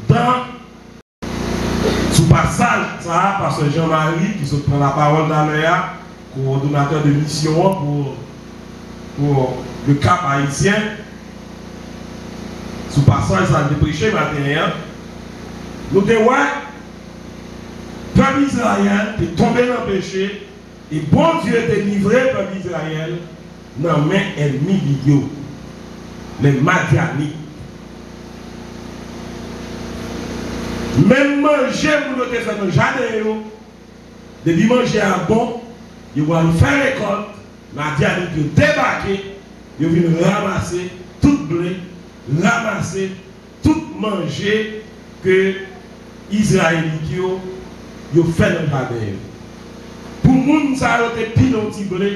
dan Sou pasaj sa a, pastè Jean Marie, ki sot pran lapawòl talè a, kowòdonatè de misyon an pou, pou le Cap Haïtien, sou pasaj sa a, li te preche maten an, nou te wè pèp Izrayèl te tonbe nan peche, e Bondye te livre pèp Izrayèl nan men ènmi li yo, lè Madyanit. Menm manje moun yo te fè nan jaden yo, depi manje a bon, yo pral fè rekòt, Madyanit yo debake, yo vin ranmase tout ble, ranmase tout manje ke Izrayelit yo, yo fè nan jaden yo. Pou moun sa yo te pile yon ti ble,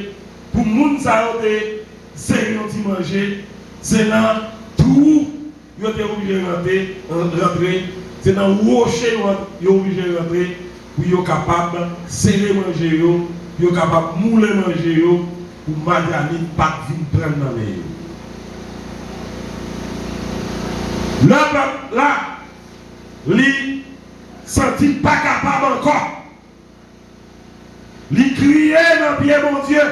pou moun sa yo te sere yon ti manje, se nan twou yo te oblije rantre, rantre, se nan woche yo, yo oblije rantre pou yo kapab sere manje yo, pou yo kapab moule manje yo, pou Madyanit pa t vin pran nan men yo. Lè pèp la, li santi l pa kapab ankò, li kriye nan pye Bondye.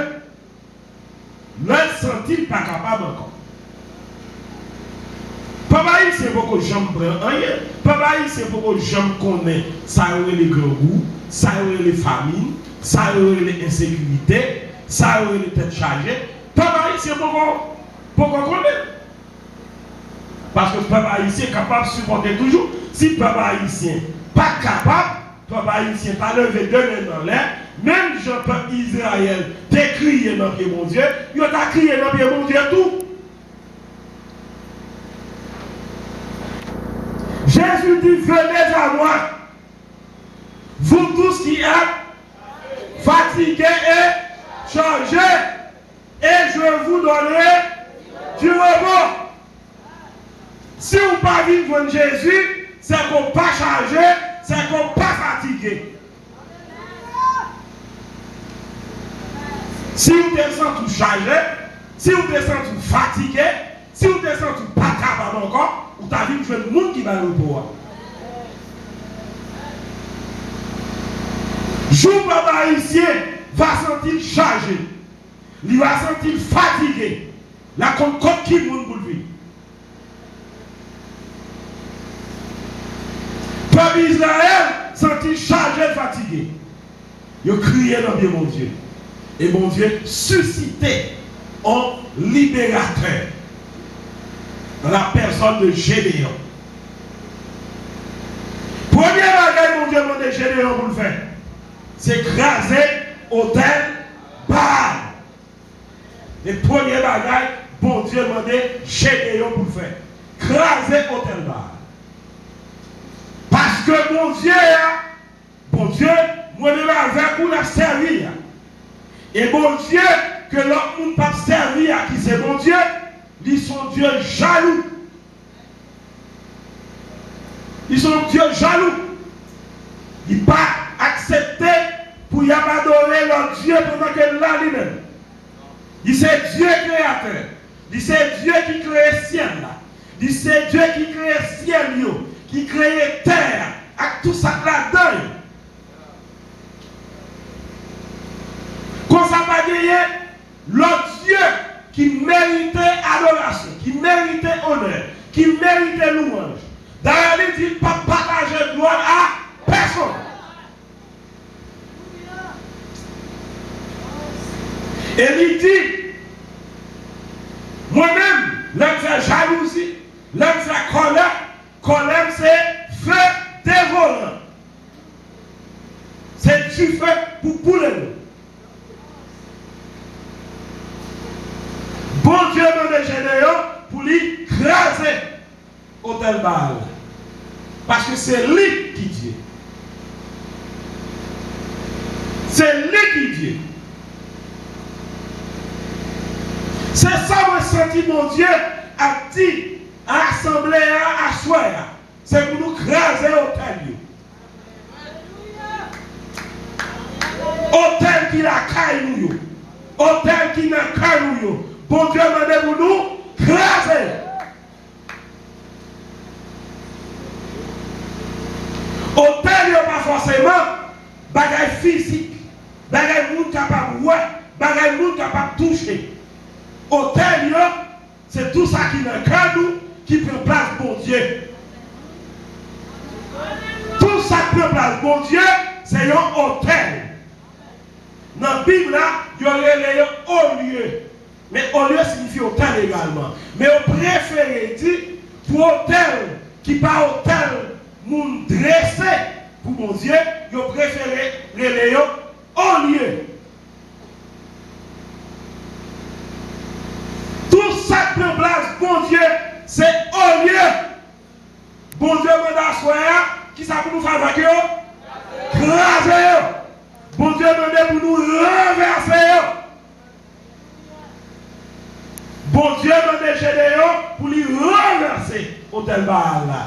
Lè l santi l pa kapab ankò. Pèp ayisyen poko janm pran anyen. Pèp ayisyen poko janm konnen sa yo rele grangou, sa yo rele famin, sa yo rele ensekirite, sa yo rele tèt chaje. Pèp ayisyen poko, poko konnen. Paske pèp ayisyen kapab sipòte toujou. Si pèp ayisyen pa t kapab, pèp ayisyen ta leve de men l anlè, menm jan pèp Izrayèl te kriye nan pye Bondye, yo ta kriye nan pye Bondye tou. Jésus dit, venez à moi, vous tous qui êtes fatigués et chargés, et je vous donnerai du repos. Si w pa vin jwenn Jezi, se ke w pa chaje, se ke w pa fatige. Si w te santi w chaje, si w te santi w fatige, si w te santi w pa kapab ankò, ou ta vin jwenn moun ki bay repo a. Jou pèp ayisyen va santi l chaje, li va santi l fatige, l a konn kot ki moun pou l vin. Pèp Izrayèl santi l chaje, l fatige. Yo kriye nan pye Bondye. E Bondye sisite yon liberatè nan la pèsòn de Jedeyon. Premye bagay Bondye mande Jedeyon pou l fè, se kraze otèl Baal. E premye bagay Bondye mande Jedeyon pou l fè, kraze otèl Baal. Paske Bondye a, Bondye mwen menm avèk ou n ap sèvi a, e Bondye ke lòt moun p ap sèvi a, ki se Bondye, li se yon Dye jalou. Li se yon Dye jalou. Li pa aksepte pou y ap adore lòt dye pandan ke l la li menm. Li se Dye kreyatè. Li se Dye ki kreye syèl la. Li se Dye ki kreye syèl yo, ki kreye tè a, ak tout sa k ladan yo. Konsa pa genyen lòt dye ki merite adorasyon, ki merite onè, ki merite louwanj. Dayè, li di l p ap pataje glwa a pèsonn. E li di, mwen menm, lè m fè jalouzi, lè m fè kòlè, kòlè m se fe devoran. Se dife pou boule nou. Bondye mande Jedeyon pou li kraze otèl Baal la. Paske se li ki Dye. Se li ki Dye. Se sa mwen santi Bondye ap di asanble a aswè a. Se pou nou kraze otèl yo. Otèl ki lakay nou yo. Otèl ki nan kè nou yo. Bondye mande pou nou kraze. Otèl yo pa fòseman bagay fizik, bagay moun kapab wè, bagay moun kapab touche. Otèl yo, se tou sa ki nan kè nou ki pran plas Bondye. Tou sa k pran plas Bondye, se yon otèl. Nan Bib la, yo rele yo olye. Men olye siyifi otèl egalman. Men yo prefere di pou otèl ki pa otèl moun drese pou Bondye, yo prefere rele yo olye. Tout sa k pran plas Bondye, se olye. Bondye mande aswè a, kisa pou nou fè avèk yo? Kraze yo. Bondye mande pou nou ranvèse yo. Bondye mande Jedeyon pou li ranvèse otèl Baal la.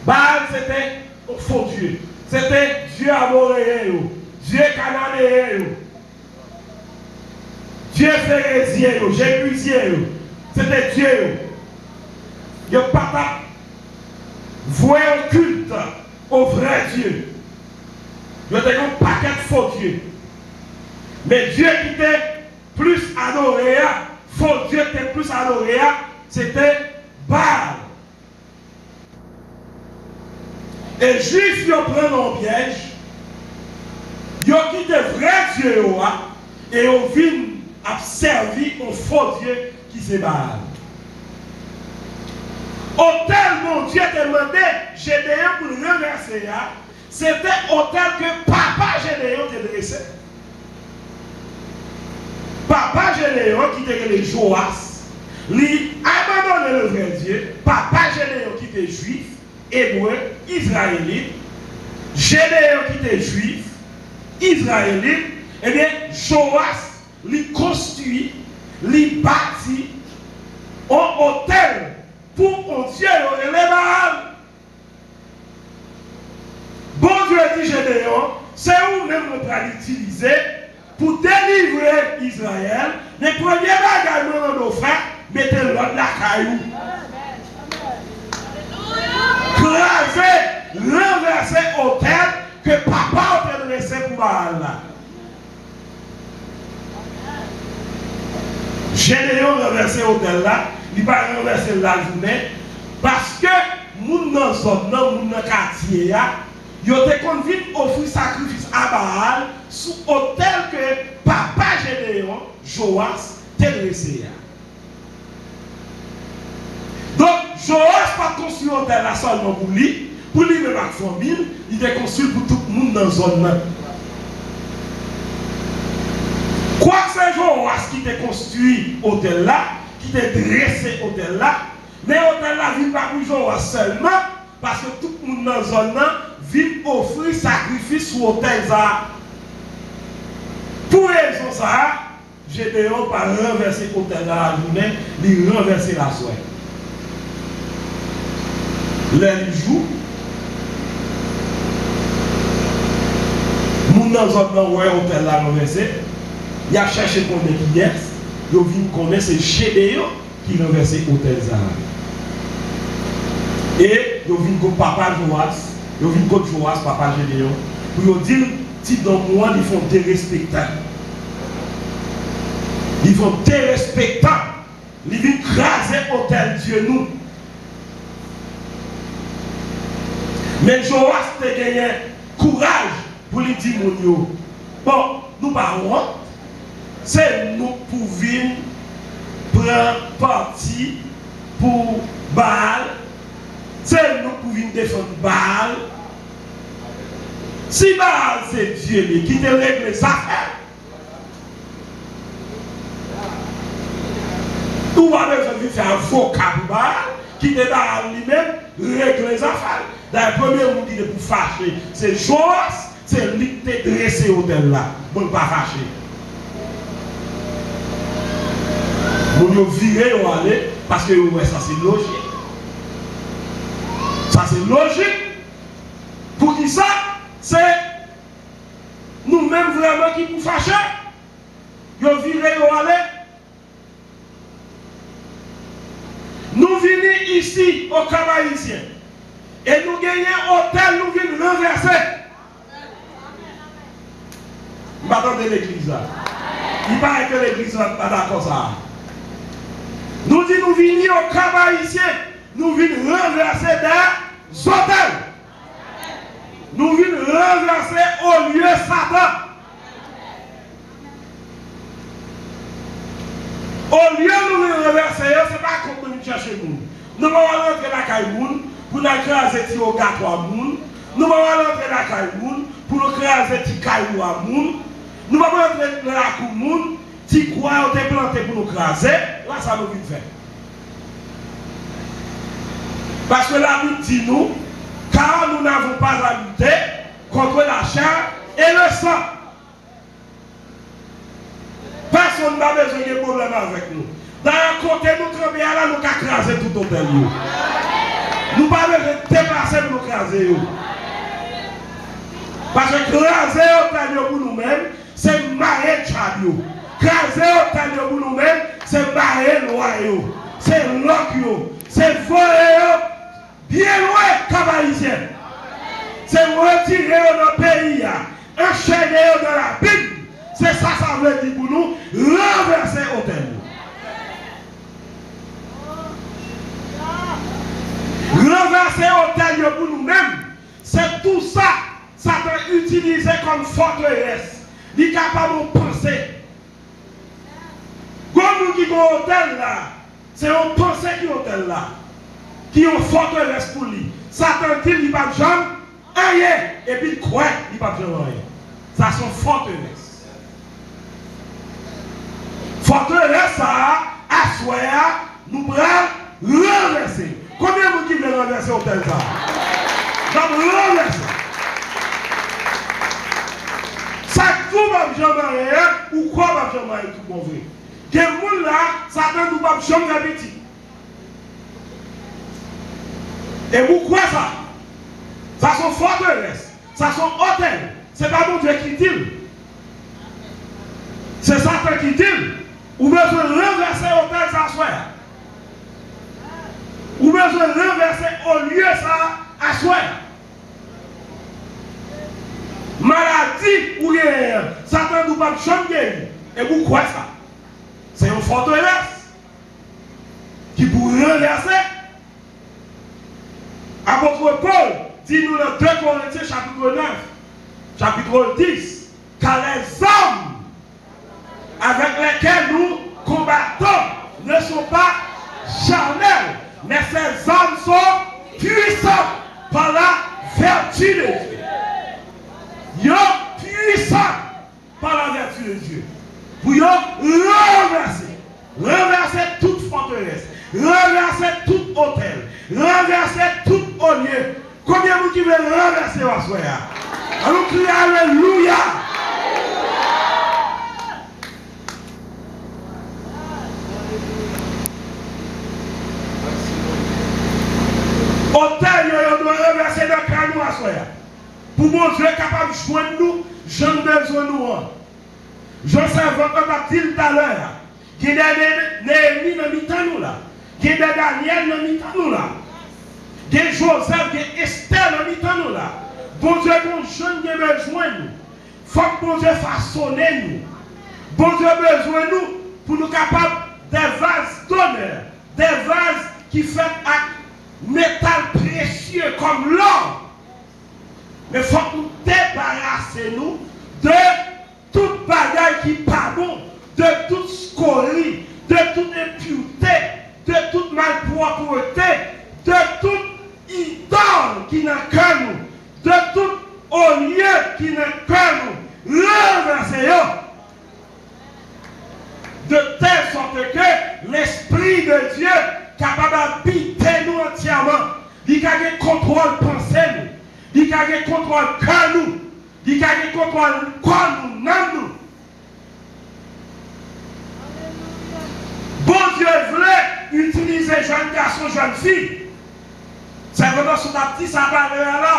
Baal se te yon fo dye. Se te dye amoreyen yo, dye kananeyen yo, dye ferezyen yo, jebizyen yo. Se te dye yo. Yo pa t ap vwe yon kilt o vrè Dye. Yo te gen yon pakèt fo dye. Men dye ki te plis adore a, fo dye ki te plis adore a, se te Baal. E Jwif yo pran nan yon pyèj, yo kite vrè Dye yo a, e yo vin ap sèvi yon fo dye ki se Baal. Otèl Bondye te mande Jedeyon pou l ranvèse a, se te otèl ke papa Jedeyon te drese. Papa Jedeyon, ki te rele Joas, li abandone le vrè Dye. Papa Jedeyon, ki te Jwif, Ebre, Izrayelit, Jedeyon, ki te Jwif, Izrayelit, ebyen, Joas, li konstwi, li bati yon otèl pou yon dye yo rele Baal. Bondye di Jedeyon, se ou menm mwen pral itilize pou delivre Izrayèl, men premye bagay mwen mande w fè, mete lòd lakay ou. Kraze, ranvèse otèl ke papa w te drese pou Baal la. Jedeyon ranvèse otèl la, li pa ranvèse l lajounen, paske moun nan zòn nan, moun nan katye a, yo te konn vin ofri sakrifis a Baal sou otèl ke papa Jedeyon, Joas, te drese a. Donk, Joas pa t konstwi otèl la sèlman pou li, pou li menm ak fanmi l, li te konstwi l pou tout moun nan zòn nan. Kwak se Joas ki te konstwi otèl la, ki te drese otèl la, men otèl la vin pa pou Joas sèlman, paske tout moun nan zòn nan vin ofri sakrifis sou otèl sa a. Pou rezon sa a, Jedeyon pa ranvèse otèl la lajounen, li ranvèse l aswè. Lè li jou, moun nan zòn nan wè otèl la ranvèse, y ap chèche konnen kiyès, yo vin konnen se Jedeyon ki ranvèse otèl sa a. E yo vin di papa Joas, Yo vin kot Jowas, papa Jedeyon, pou yo di l, ti nonm ou an, li fè w derespektan. Li fè w derespektan. Li vin kraze otèl Dye nou. Men Jowas te genyen kouraj pou li di moun yo, bon, nou pa wont? Se nou k pou vin pran pati pou Baal? Se nou k pou vin defann Baal? Si Baal se Dye li, kite l regle zafè l. Ou pa bezwen vin fè avoka pou Baal, kite Baal li menm regle zafè l. Dayè, premye moun ki te pou fache, se Jowas, se li ki te drese otèl la. Bon, l pa fache. Moun yo vire yo ale, paske yo wè sa se lojik. Sa se lojik. Poukisa se nou menm vrèman ki pou fache? Yo vire yo ale. Nou vini isi, o Kap Ayisyen, e nou genyen otèl nou vin ranvèse. M pa tande legliz la. Li parèt ke legliz la pa dakò sa a. Nou di nou vini o Kap Ayisyen, nou vin ranvèse de zotèl. Nou vin ranvèse olye Satan. Olye nou vin ranvèse yo, se pa kont nou vin chèche moun. Nou pa pral rantre lakay moun pou n al kraze ti ogatwa moun. Nou pa pral rantre lakay moun pou nou kraze ti kay bwa moun. Nou pa pral rantre nan lakou moun, ti kwa yo te plante pou nou kraze. La sa nou vin fè. Paske Labib di nou, car nous n'avons pas à lutter contre la chair et le sang. Pèsonn pa bezwen gen pwoblèm avèk nou. Dayè, kote nou kanpe a la, nou ka kraze tout otèl yo. Nou pa bezwen deplase pou nou kraze yo. Paske kraze otèl yo pou nou menm, se mare djab yo. Kraze otèl yo pou nou menm, se mare lwa yo. Se lòk yo. Se voye yo byen lwen Kap Ayisyen. Se retire yo nan peyi a, anchene yo nan labim. Se sa sa vle di pou nou ranvèse otèl yo. Ranvèse otèl yo pou nou menm. Se tou sa Satan itilize kòm fòterès. Li kapab yon panse. Gon moun ki gon otèl la, se yon panse ki otèl la, ki yon fòterès pou li. Satan di li p ap janm anyen, epi l kwè li p ap janm anyen. Sa se yon fòterès. Fòterès sa a, aswè a, nou pral ranvèse. Konbyen moun ki vle ranvèse otèl sa a? N ap ranvèse. Sa k di w p ap janm anyen an, ou kwè w p ap janm anyen tout bon vre. Gen moun la, Satan di w p ap janm fè pitit. E ou kwè sa? Sa se yon fòterès. Sa se yon otèl. Se pa Bondye ki di l. Se Satan ki di l. Ou bezwen ranvèse otèl sa aswè a. Ou bezwen ranvèse olye sa aswè a. Maladi ou genyen an, Satan di w p ap janm geri. E ou kwè sa? Se yon fòterès ki pou ranvèse. Apot Pòl di nou nan de Korentyen chapit nèf, chapit dis, car les armes avec lesquelles nous combattons ne sont pas charnelles, mais ces armes sont puissantes par la vertu de Dieu. Yo pwisan pa la vèti de Dye. Pou yo ranvèse. Ranvèse tout fòterès. Ranvèse tout otèl. Ranvèse tout olye. Konbyen moun ki vle ranvèse yo aswè a? Ann nou kriye alelouya! Otèl yo, yo dwe ranvèse nan kay nou aswè a. Pou Bondye kapab jwenn nou jan l bezwen nou an. Jan sèvant lan t ap di l talè a, gen de Ne-, Neyemi nan mitan nou la. Gen de Danyèl nan mitan nou la. Gen Jozèf, gen Estè nan mitan nou la. Bondye gon jan l gen bezwen nou. Fòk Bondye fasonnen nou. Bondye bezwen nou pou nou kapab de vaz donè, de vaz ki fèt ak metal presye kòm lò. Men fòk nou debarase nou de tout bagay ki pa bon, de tout skori, de tout enpirte, de tout malpwòpte, de tout idòl ki nan kè nou, de tout olye ki nan kè nou, ranvèse yo. De tèl sòt ke Lespri de Dye kapab abite nou antyèman. Li ka gen kontwòl panse nou. Li ka gen kontwòl kè nou. Li ka gen kontwòl kò nou, nanm nou. Bondye vle itilize jèn gason, jèn fi. Sèvant Anson t ap di sa talè a la.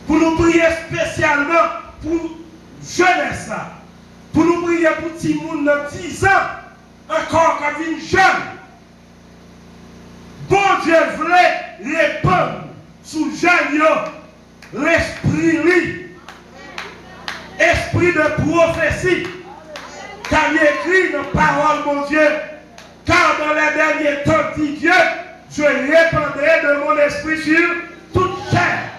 Pou nou priye espesyalman pou jenès la. Pou nou priye pou timoun nan diz an ankò k ap vin jèn. Bondye vle repann sou jèn yo Lespri li, espri de pwofesi, kòm li ekri nan pawòl Bondye, car dans les derniers temps, dit Dieu, je répandrai de mon esprit sur toute chair.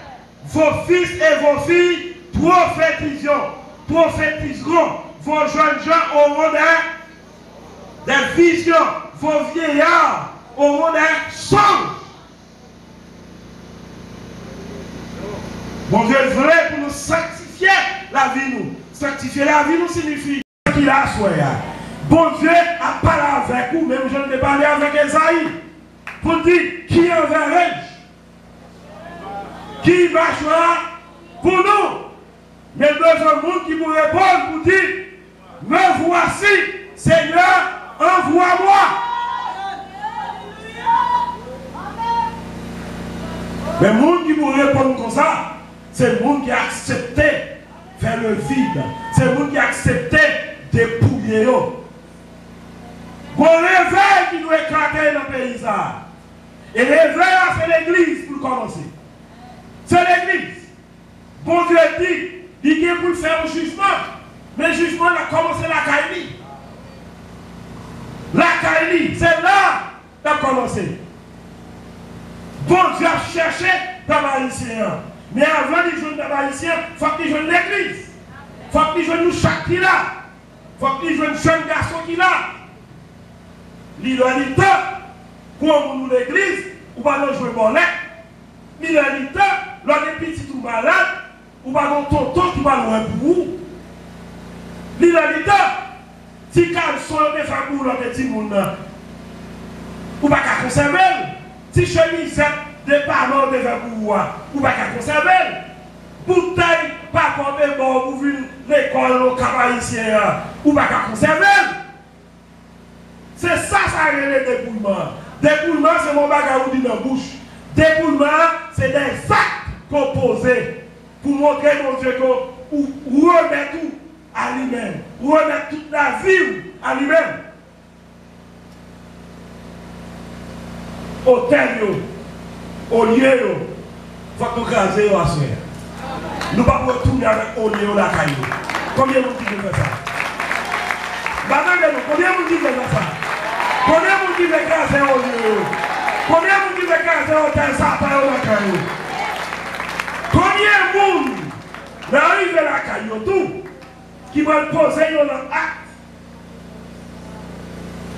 Vos fils et vos filles prophétiseront, prophétiseront, vos jeunes gens auront des, des visions, vos vieillards auront des songes. Bondye vle pou nou sanktifye lavi nou. Sanktifye lavi nou siyifi ki la aswè a. Bondye ap pale avèk ou, menm jan l te pale avèk Ezayi, pou l di, qui enverrai-je? Qui marchera pour nous? Men l bezwen moun ki pou reponn pou di, Me voici, Seigneur, envoie-moi. Men moun ki pou reponn konsa, se moun ki aksepte fè le vide. Se moun ki aksepte depouye yo. Gon revèy ki dwe eklate nan peyi sa a. E revèy la, se legliz pou l kòmanse. Se legliz. Bondye di, li gen pou l fè yon jijman. Men jijman nan kòmanse lakay li. Lakay li, se la l ap kòmanse. Bondye ap chèche pèp ayisyen an. Men avan li jwenn pèp ayisyen an, fòk li jwenn legliz. Fòk li jwenn nou chak ki la. Fòk li jwenn jèn gason ki la. Li lè li tan pou yon moun ou legliz, ou pa nan jwe bòlèt. Li lè li tan, lè w gen pitit ou malad, ou pa gen yon tonton ki pral wè pou ou. Li lè li tan, ti kalson yo te fè pou ou lè w te timoun nan, ou pa ka konsève l. Ti chemizèt de paman yo te fè pou ou a, ou pa ka konsève l. Boutèy papa w te ba w pou vin lekòl nan Kap Ayisyen an, ou pa ka konsève l. Se sa sa rele depouyman an. Depouyman an se yon bagay ou di nan bouch. Depouyman an se dè zak ke w poze pou montre Bondye ke w remèt ou a li menm. Ou remèt tout lavi w a li menm. Otèl yo, olye yo, fòk nou kraze yo aswè a. Nou p ap retounen avèk olye yo lakay yo. Konbyen moun ki vle fè sa? M pa tande nou. Konbyen moun ki vle fè sa? Konbyen moun ki vle kraze olye yo? Konbyen moun ki vle kraze otèl satan yo lakay yo? Konbyen moun nan rive lakay yo tou ki pral poze yo nan ak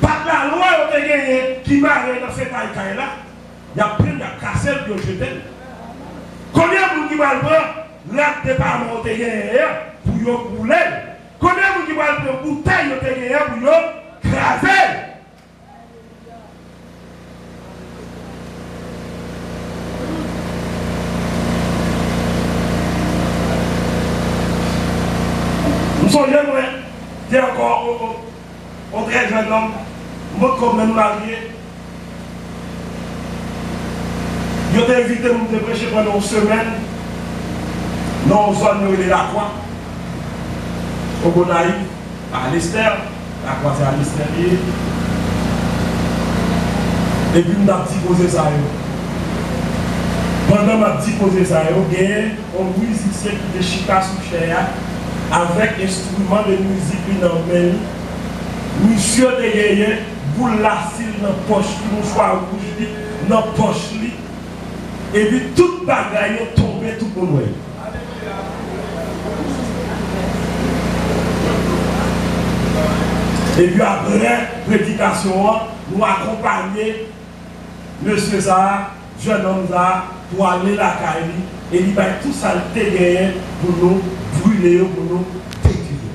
Pat lalwa yo te genyen ki mare nan fetay kay la, y ap pran l, y ap kase l pou yo jete l. Konbyen moun ki pral pran rad de paman yo te genyen an pou yo boule l? Konbyen moun ki pral pran boutèy yo te genyen an pou yo kraze l? M sonje mwen te ankò yon, yon, yon trè jèn nonm, m potko menm marye. Yo te envite m, m te preche pandan yon semèn nan yon zòn yo rele Lakwa, o Gonayiv. Alestè, Lakwa se Alestè li ye. Epi m t ap di koze sa yo. Pandan M ap di koze sa yo, genyen yon mizisyen ki te chita sou chè a, avèk enstriman de mizik li nan men li. Misye te genyen boul lasil nan pòch li, mouchwa wouj li nan pòch li, epi tout bagay yo tonbe, tout moun wè. Epi apre predikasyon an, nou akonpanye mesye sa a, jennonm sa a, pou ale lakay li, e li bay tout sa l te genyen pou nou brile yo, pou nou detwi yo.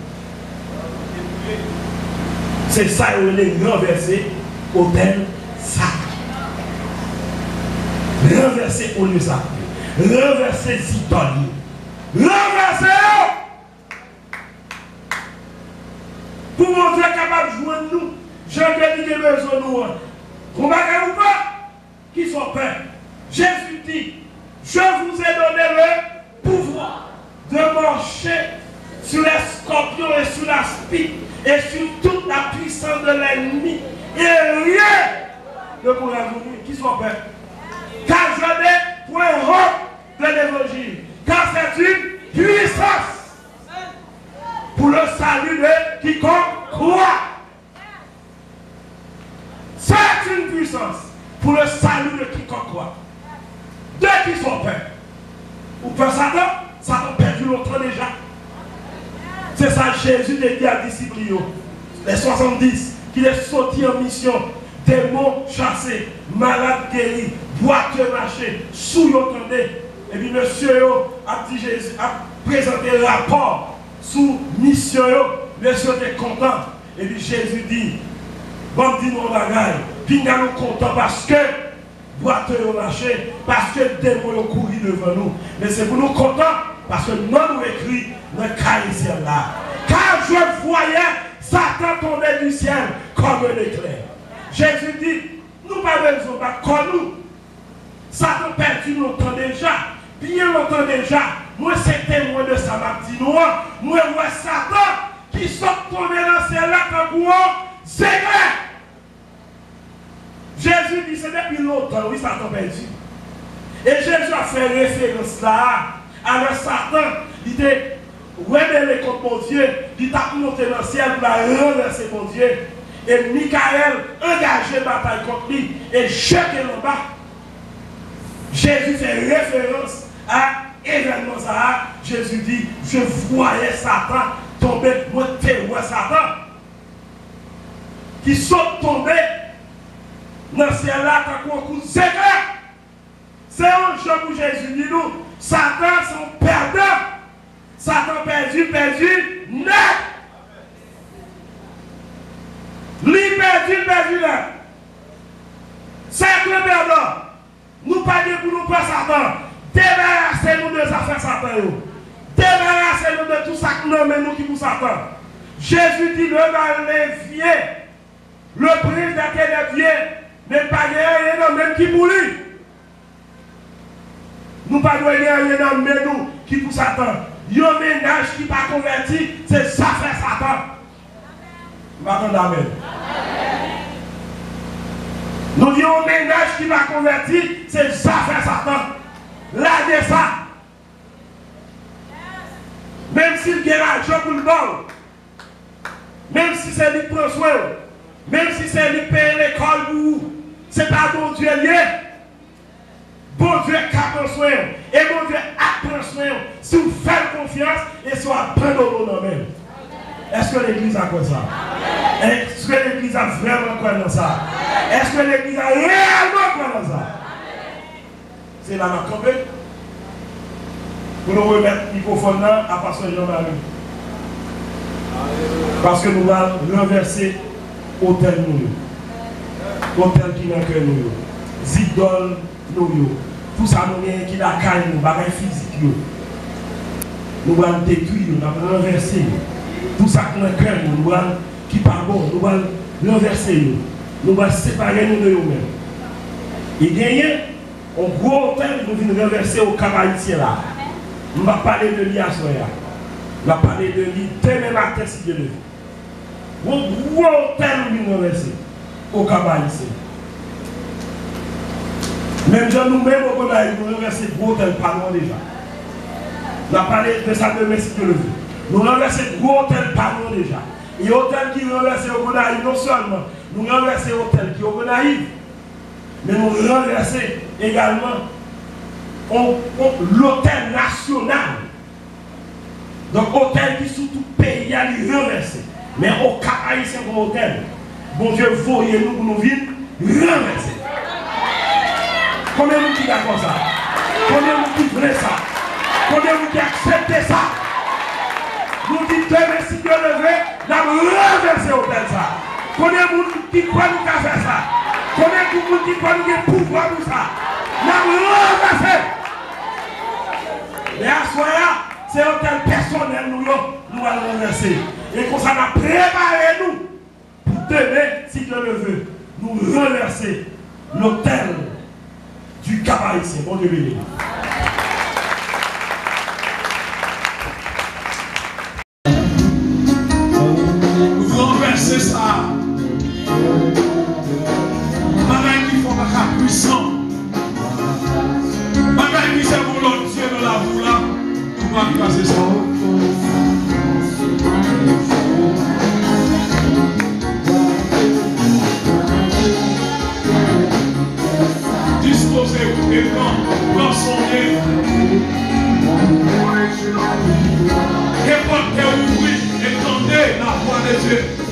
Se sa yo rele ranvèse otèl sakre. Ranvèse olye sakre. Ranvèse zidòl yo. Ranvèse yo! Pou Bondye kapab jwenn nou, jan ke li gen bezwen nou an. Gon bagay ou pè? Kisa w pè? Jezi di, je vous ai donné le pouvoir de marcher sur les scorpions et sur l'aspic et sur toute la puissance de l'ennemi, et rien ne pourra vous nuire. Kisa w pè? Car je n'ai point honte de l'évangile, car c'est une puissance pour le salut de quiconque croit. C'est une puissance pour le salut de quiconque croit. De kisa w pè? Ou pè Satan? Satan pèdi lontan deja. Se sa Jezi te di a disip li yo, les soixante-dix, ki te soti an misyon, demon chase, malad geri, bwate mache, sou yo tande. Epi mesye yo ap di Jezi, ap prezante rapò sou misyon yo. Mesye yo te kontan. Epi Jezi di, ban m di nou yon bagay, pinga nou kontan paske bwate yo mache, paske demon yo kouri devan nou. Men se pou nou kontan, paske non nou ekri nan kaye syèl la. Car je voyais Satan tomber du ciel comme un éclair. Jezi di, nou pa bezwen bat kò nou. Satan pèdi lontan deja, byen lontan deja. Mwen se temwen de sa m ap di nou an. Mwen wè Satan ki sot tonbe nan syèl la tankou yon zeklè. Jezi di se depi lontan, wi, Satan pèdi. E Jezi ap fè referans la a avèk Satan, li te rebele kont Bondye, li t ap monte nan syèl pou l al ranvèse Bondye. E Mikayèl angaje batay kont li e jete l anba. Jezi fè referans a evènman sa a. Jezi di, je voyais Satan tomber, mwen te wè Satan ki sot tonbe nan syèl la tankou yon kout zeklè. Se yon jan pou Jezi di nou, Satan se yon pèdan. Satan pèdi, pèdi nèt. Li pèdi, pèdi nèt. Se yon pèdan. Nou pa gen pou nou pè Satan. Debarase nou de zafè Satan yo. Debarase nou de tout sa k nan men nou ki pou Satan. Jezi di, le mal vient, le prince des ténèbres vient, men pa gen anyen nan men ki pou li. Nou pa dwe gen anyen nan men nou ki pou Satan. Yon mennaj ki pa konvèti, se zafè Satan. M pa tande amèn. Nou gen yon mennaj ki pa konvèti, se zafè Satan. Lage sa. Menm si l gen lajan pou l ba w, menm si se li k pran swen w, menm si se li k peye lekòl pou ou, se pa Bondye l ye. Bondye ka pran swen w, e Bondye ap pran swen w si w fè l konfyans e si w abandone w nan men l. Èske legliz la kwè sa? Èske legliz la vrèman kwè nan sa? Èske legliz la reyèlman kwè nan sa? Se la n ap kanpe pou nou remèt mikwofòn nan a pastè Jean Marie. Paske nou pral ranvèse otèl nou yo. Otèl ki nan kè nou yo. Zidòl nou yo. Tout sa nou genyen ki lakay nou, bagay fizik yo. Nou pral detwi yo, n ap ranvèse yo. Tout sa k nan kè nou, nou pral, ki pa bon, nou pral ranvèse yo. Nou pral separe nou de yo menm. E genyen yon gwo otèl nou vin ranvèse Okap Ayisyen la. M p ap pale de li aswè a. M ap pale de li demen maten, si Dye vle. Yon gwo otèl nou vin ranvèse Okap Ayisyen. Menm jan nou menm, Ogonayiv, nou ranvèse gwo otèl pa nou an deja. N ap pale de sa demen, si Dye le ve. Nou ranvèse gwo otèl pa nou an deja. E otèl ki ranvèse Ogonayiv, non sèlman nou ranvèse otèl ki Ogonayiv, men nou ranvèse egalman on, on, lotèl nasyonal. Donk, otèl ki sou tout peyi a, li ranvèse. Men Okap Ayisyen gon otèl. Bondye voye nou pou nou vin ranvèse. Konbyen moun ki dakò sa? Konbyen moun ki vle sa? Konbyen moun ki aksepte sa? Nou di demen, si Dye le ve, n ap ranvèse otèl sa. Konbyen moun ki kwè nou ka fè sa? Konbyen moun ki kwè nou gen pouvwa pou sa? N ap ranvèse. Men aswè a, se otèl pèsonèl nou yo, nou al ranvèse. E konsa, n ap prepare nou pou demen, si Dye le ve, nou ranvèse lotèl di Kap Ayisyen. Bondye beni nou. Ranvèse sa. Bagay ki fò pa ka pwisan. Bagay ki sèvi yon lòt dye nan lavi w la, ou pa kraze sa. Dispoze e pran, pran sonnen. Ke pòt kè w ouvri e tande lavwa de Dye.